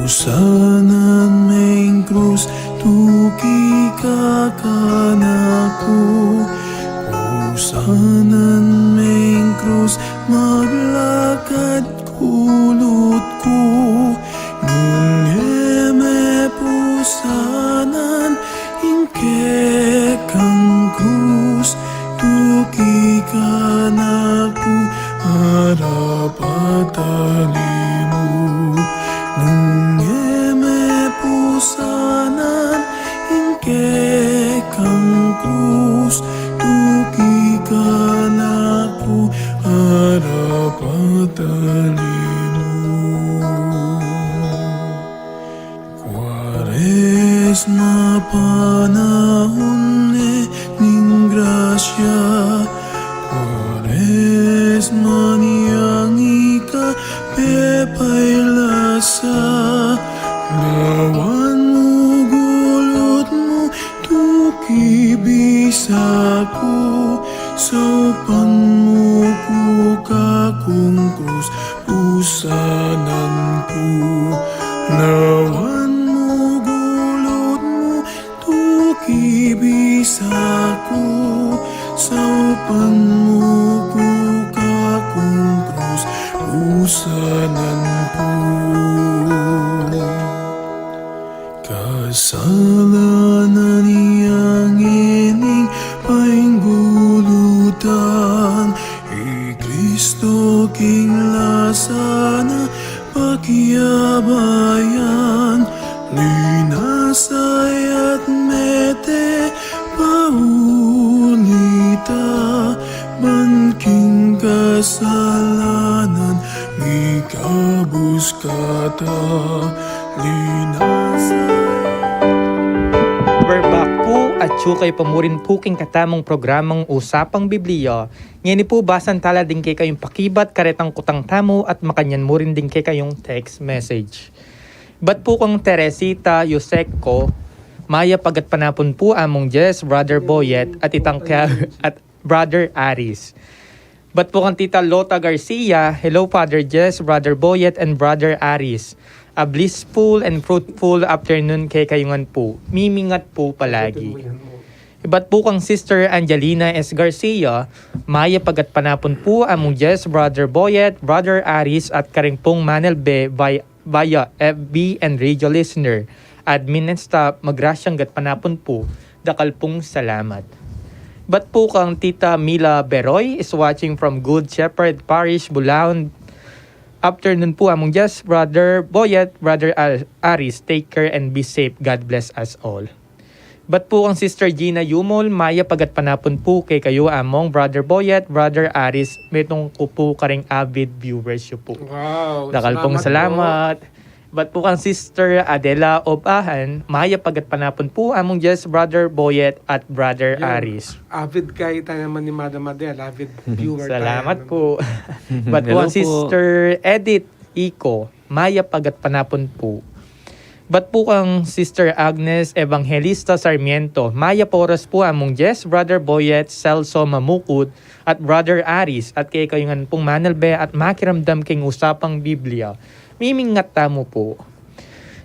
Pusanan me ing krus, tuki ka kanaku. Pusanan me ing krus, maglakad kulut ku. Nune me pusanan ing kekang krus, tuki kanaku, arapat a limu. Nune me pusanan ing kekang krus, tuki kanaku, arapat a limu. Kuaresma, panahun ne ning grasya. Kuaresma, ning ika pepaylasa. Lawan mu gulut mu, tuki bisa ku. Saupan mu ku kakung krus, pusanan ku. Lawan Saku, saupan mu ku, kakung krus, usanan ku. Kasalanan yang ining painggulutan, i Kristo king lasa na pakiabayan, linasa ya at mete pauli ta, ban king kasalanan mikabus kata, linasa. We're back pu, at atyu kayu pa murin pu king katamung programang Usapang Biblia. Ngeni pu, basan tala ding kekayung pakibat karetang kutang tamu at makanyan murin ding kekayung text message. Ibat pu kang Teresita Yuseco, mayap a gatpanapun pu Among Jess, Brother Boyet, at itang kaya at Brother Aris. Ibat pu kang Tita Lota Garcia, hello Father Jess, Brother Boyet, and Brother Aris. A blissful and fruitful afternoon kekayu ngan pu. Mimingat pu palagi. Ibat pu kang Sister Angelina S. Garcia, mayap a gatpanapun pu Among Jess, Brother Boyet, Brother Aris, at karing pung manalbe via, via F B and radio listener. Admin and staff, magrasyang gatpanapun pu. Dakal pung salamat. Ibat pu kang Tita Mila Beroy is watching from Good Shepherd Parish, Bulaon. Afternoon pu Among Jess, Brother Boyet, Brother Al-, Aris. Take care and be safe. God bless us all. Ibat pu kang Sister Gina Yumol, mayap a gatpanapun pu kekayu Among, Brother Boyet, Brother Aris, metung ku pu karing avid viewers yu pu. Wow, dakal pung salamat. Ibat pu kang Sister Adela Obahan, mayap a gatpanapun pu Among Jess, Brother Boyet, at Brother Aris. Avid kaya taya naman ni Madam Adela, avid viewer taya naman. Salamat pu. Ibat pu kang Sister Edith Iko, mayap a gatpanapun pu. Ibat pu kang Sister Agnes Evangelista Sarmiento, mayap a oras pu Among Jess, Brother Boyet, Celso Mamukut, at Brother Aris, at kekayu ngan pung manalbe at makiramdam king Usapang Biblia. Mimingat tamu pu.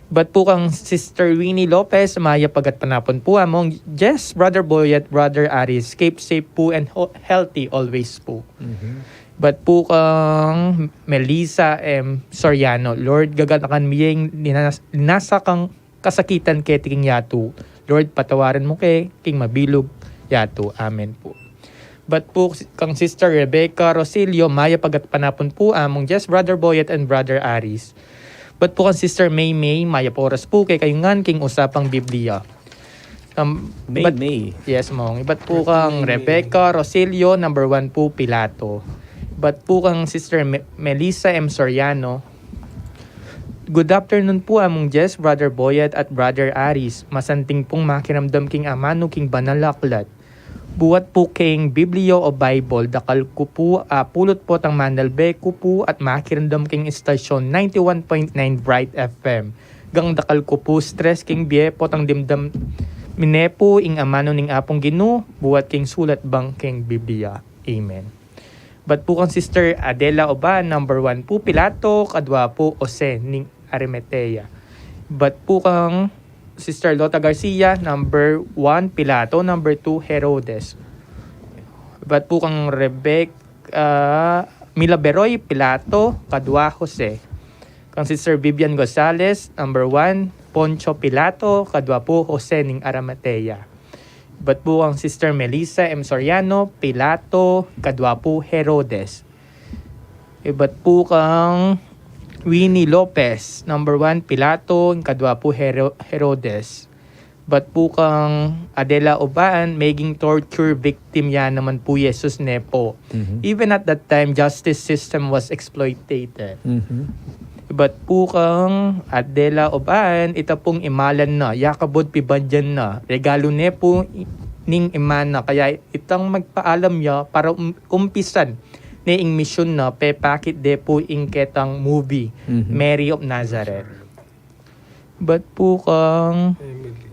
Ibat pu kang Sister Winnie Lopez, mayap a gatpanapun pu Among Jess, Brother Boyet, Brother Aris. Keep safe pu and ho-, healthy always pu. Ibat pu kang Melissa M. Soriano, Lord, gaganakan mi ing linas-, linasa kang kasakitan keti king yatu. Lord, patawaran mu ke king mabilug yatu. Amen pu. Ibat pu kang Sister Rebecca Rosilio, mayap a gatpanapun pu Among Jess, Brother Boyet, and Brother Aris. Ibat pu kang Sister May May, mayap a oras pu kekayu ngan king Usapang Biblia. Um, May ibat, May. Yes, Mong. Ibat pu kang May May. Rebecca Rosilio, number one pu, Pilato. Ibat pu kang Sister Me-, Melissa M. Soriano, good afternoon pu Among Jess, Brother Boyet, at Brother Aris. Masanting pung makiramdam king amanu king banal a aklat. Buat pu king Biblia o Bible, dakal ku pu, ah, pulot potang manalbe ku pu at makiramdam king istasyon ninety-one point nine Bright F M. Gang dakal ku pu stress king bie potang dimdam mi ne pu ing amanu ning Apung Ginu, buat king sulat bang king Biblia. Amen. Ibat pu kang Sister Adela Oban, number one pu, Pilato, kadua pu, Jose ning Arimatea. Ibat pu kang Sister Lota Garcia, number one, Pilato, number two, Herodes. Ibat pu kang Rebecca Mila Beroy, Pilato, kadua, Jose. Kang Sister Vivian Gonzalez, number one, Poncio Pilato, kadua pu, Jose ning Arimatea. Ibat pu kang Sister Melissa M. Soriano, Pilato, kadua pu, Herodes. Ibat pu kang Winnie Lopez, number one, Pilato, kadua pu, Hero-, Herodes. Ibat pu kang Adela Oban, meging torture victim ya naman pu Jesus ne pu. Mhm. Even at that time, justice system was exploitated. Mhm. Ibat pu kang Adela Oban, ita pung imalan na, ya kabud pibandian na, regalu ne pu i-, ning Ima na, kaya itang magpaalam ya para um-, umpisan ne ing misyun na, pepakit de pu ing ketang movie, mhm, Mary of Nazareth. Ibat pu kang Emily.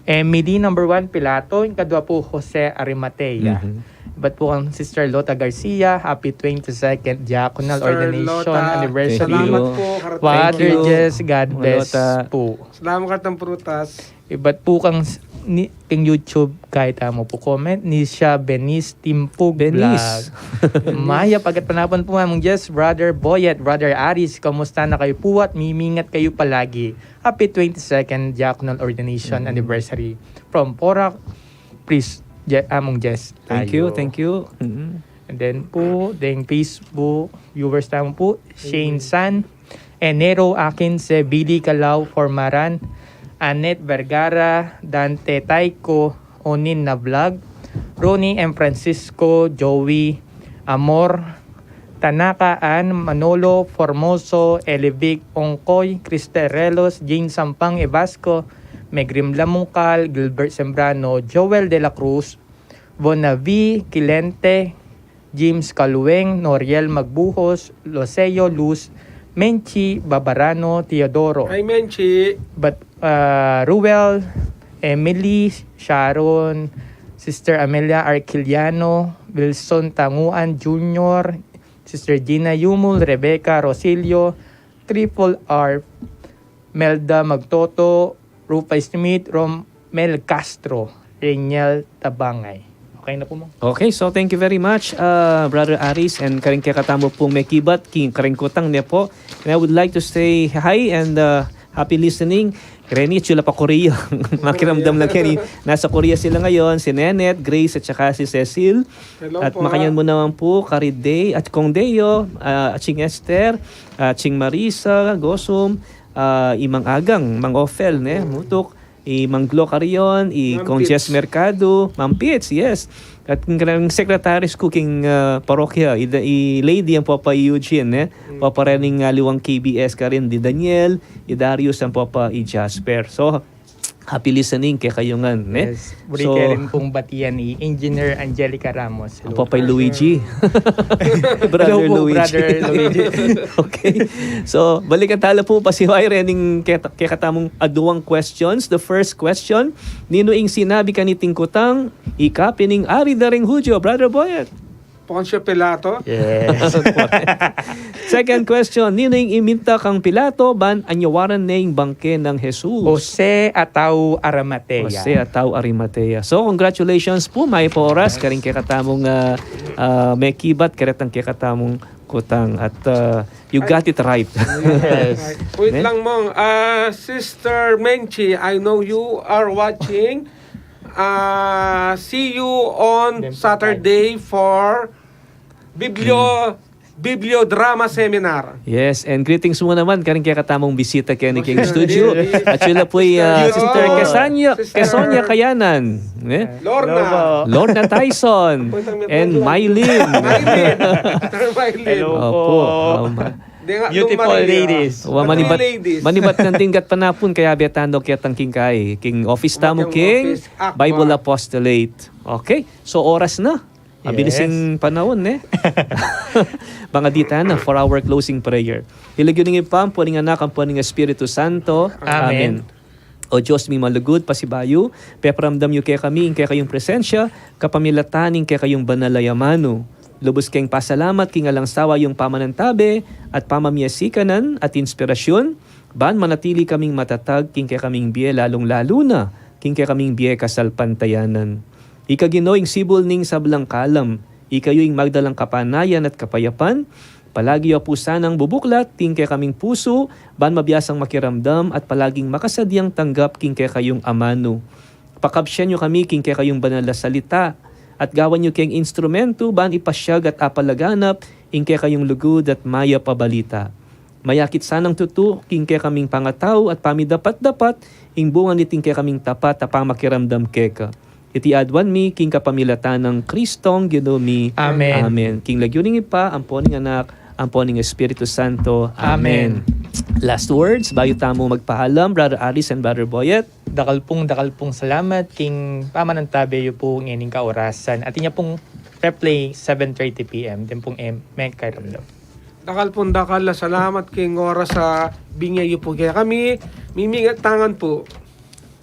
Emily, number one, Pilato, ing kadua pu, Jose Arimatea. Mhm. Ibat pu kang Sister Lota Garcia, happy twenty-second diaconal ordination anniversary. Sister Lota, salamat pu, karating. Thank you. Father Jess, God bless pu. Salamat, karatang prutas. Ibat pu kang s-, ni, king YouTube, kayta mu pu comment, Nisha Benis Timpug Benis. Vlog. Mayap a gatpanapun pu, Among Jess, Brother Boyet, Brother Aris, kamusta na kayu pu at mimingat kayu palagi. Happy twenty-second Diaconal Ordination Anniversary from Porac, please, Je-, Among Jess. Thank you, thank you. Mm-mm. And then pu, deng Facebook viewers tamu pu, Shane San, Enero Akinse, Billy Calao, Formaran, Annette Vergara, Dante Taiko, Onin na Vlog, Ronnie M. Francisco, Joey Amor, Tanaka Ann, Manolo Formoso, Elivic Ongkoy, Cristel Relos, Jane Sampang Evasco, Megrim Lamungkal, Gilbert Sembrano, Joel de la Cruz, Bonavi Quilente, James Calueng, Noriel Magbuhos, Loseo Luz, Menchi Babarano Teodoro. Hi, Menchi. But, uh, Ruel, Emily, Sharon, Sister Amelia Arquiliano, Wilson Tanguan Junior, Sister Gina Yumul, Rebecca Rosilio, Triple R, Melda Magtoto, Rufai Smith, Romel Castro, Reniel Tabangay. Okay na po, Mang. Okay, so thank you very much, uh, Brother Aris, and karing kekatamu pung mekibat king karing kutang ne po. And I would like to say hi and, uh, happy listening. Reni, atsu la pa Korea. Makiramdam la keni. Nasa Korea sila ngayon, si Nenet, Grace, at saka si Cecil. Hello at po. Makanyan mu naman po, Karide, at Kong Deo, uh, at Ching Esther, at Ching Marisa, Gosum, ah, i Mang Agang, Mang Ofel, ne, Mutuk, i Mang Glo Carion, i Kong Jess Mercado, Mang Pits, yes. At ing secretaries ku king, ah, parokya, i, i Lady ampo pa i Eugene, ne? Papa Rening, ah, aliwang K B S karin, di Daniel, i Darius ampo pa i Jasper. So, happy listening kekayu ngan, ne? Yes. Buri ke rin pung batian i Engineer Angelica Ramos. Hello, Papay Luigi. Brother Luigi. Brother Luigi. Okay. So, balikan tala pu, pasiway rening keta-, kekatamung aduang questions. The first question, ninu ing sinabi kaniting kutang, ika pin ing ari da ring Hudyo, Brother Boyet? Poncio Pilato? Yes. Second question, ninu ing iminta kang Pilato ban anyawaran ne ing bangke nang Jesus? Jose a tau Arimatea. Jose a tau Arimatea. So, congratulations pu, mayap a oras, karing kekatamung, ah, ah, mekibat, karetang kekatamung kutang. At, ah, you got it right. Yes. Wait lang, Mong. Ah, Sister Menchi, I know you are watching. Ah, see you on Saturday for Biblio, Biblio Drama Seminar. Yes, and greetings mu naman karing kekatamung bisita keni king studio. At sila pu i, ah, Sister Kesonia, Kesonia Kayanan, ne? Lorna. Lorna Tyson and Mylene. Mylene. Sister Mylene. Hello po. Beautiful ladies. Wa, manibat, manibat nang ding gatpanapun, kayabe tano ketang king kai, king office tamu king Bible Apostolate. Okay, so oras na. Mabilis ing panaun, ne? Mga ditana for our closing prayer. King lagyu ning Ibpa, ampo ning Anak, ampo ning Espiritu Santo. Amen. O Dios ming malugud, pasibayu, peparamdam yu kekami ing kekayung presensya kapamilatan ning kekayung banal a amanu. Lubus keng pasalamat king alang sawa yung pamanantabe at pamamie sikanan at inspirasyun, ban manatili kaming matatag king kekaming bie, lalung-lalu na king kekaming bie kasalpantayanan. Ika Ginu ing sibul ning sablang kalam, ika yu ing magdalang kapanayan at kapayapan, palagi yu pu sanang bubuklat king kekaming pusu, ban mabiasang makiramdam at palaging makasadyang tanggap king kekayung amanu. Pakabsian yu kami king kekayung banal a salita, at gawan yu keng instrumentu ban ipasyag at apalaganap ing kekayung lugud at mayap a balita. Mayakit sanang tutu king kekaming pangatau at pamidapat-dapat ing bunga niting kekaming tapat a pamakiramdam keka. Iti aduan mi king kapamilatan nang Kristong Ginu mi. Amen. Amen. King lagyu ning Ibpa, ampo ning Anak, ampo ning Espiritu Santo. Amen. Amen. Last words, bayu tamu magpaalam, Brother Aris and Brother Boyet. Dakal pung, dakal pung salamat king pamanantabe yu pu ngening kaorasan. Atin ya pung replay, seven thirty P M. Atin pung M, Meng Kairamdam. Dakal pung dakal a salamat king oras a binye yu pu kekami. Mimingat tangan pu.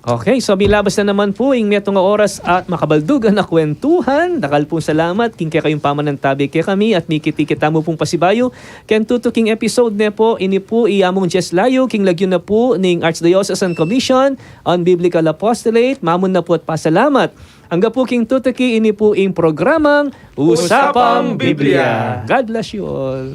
Okay, so milabas na naman pu ing metung a oras at makabaldugan a kwentuhan. Dakal pung salamat king kekayung pamanantabe kekami at mikit-ikit tamu pung pasibayu keng tutuking episode ne pu. Ini pu i Among Jess Layu king lagyu na pu ning Archdiocesan Commission on Biblical Apostolate. Mamun na pu at pasalamat. Angga pu king tutuki, ini pu ing programang Usapang Biblia. God bless you all.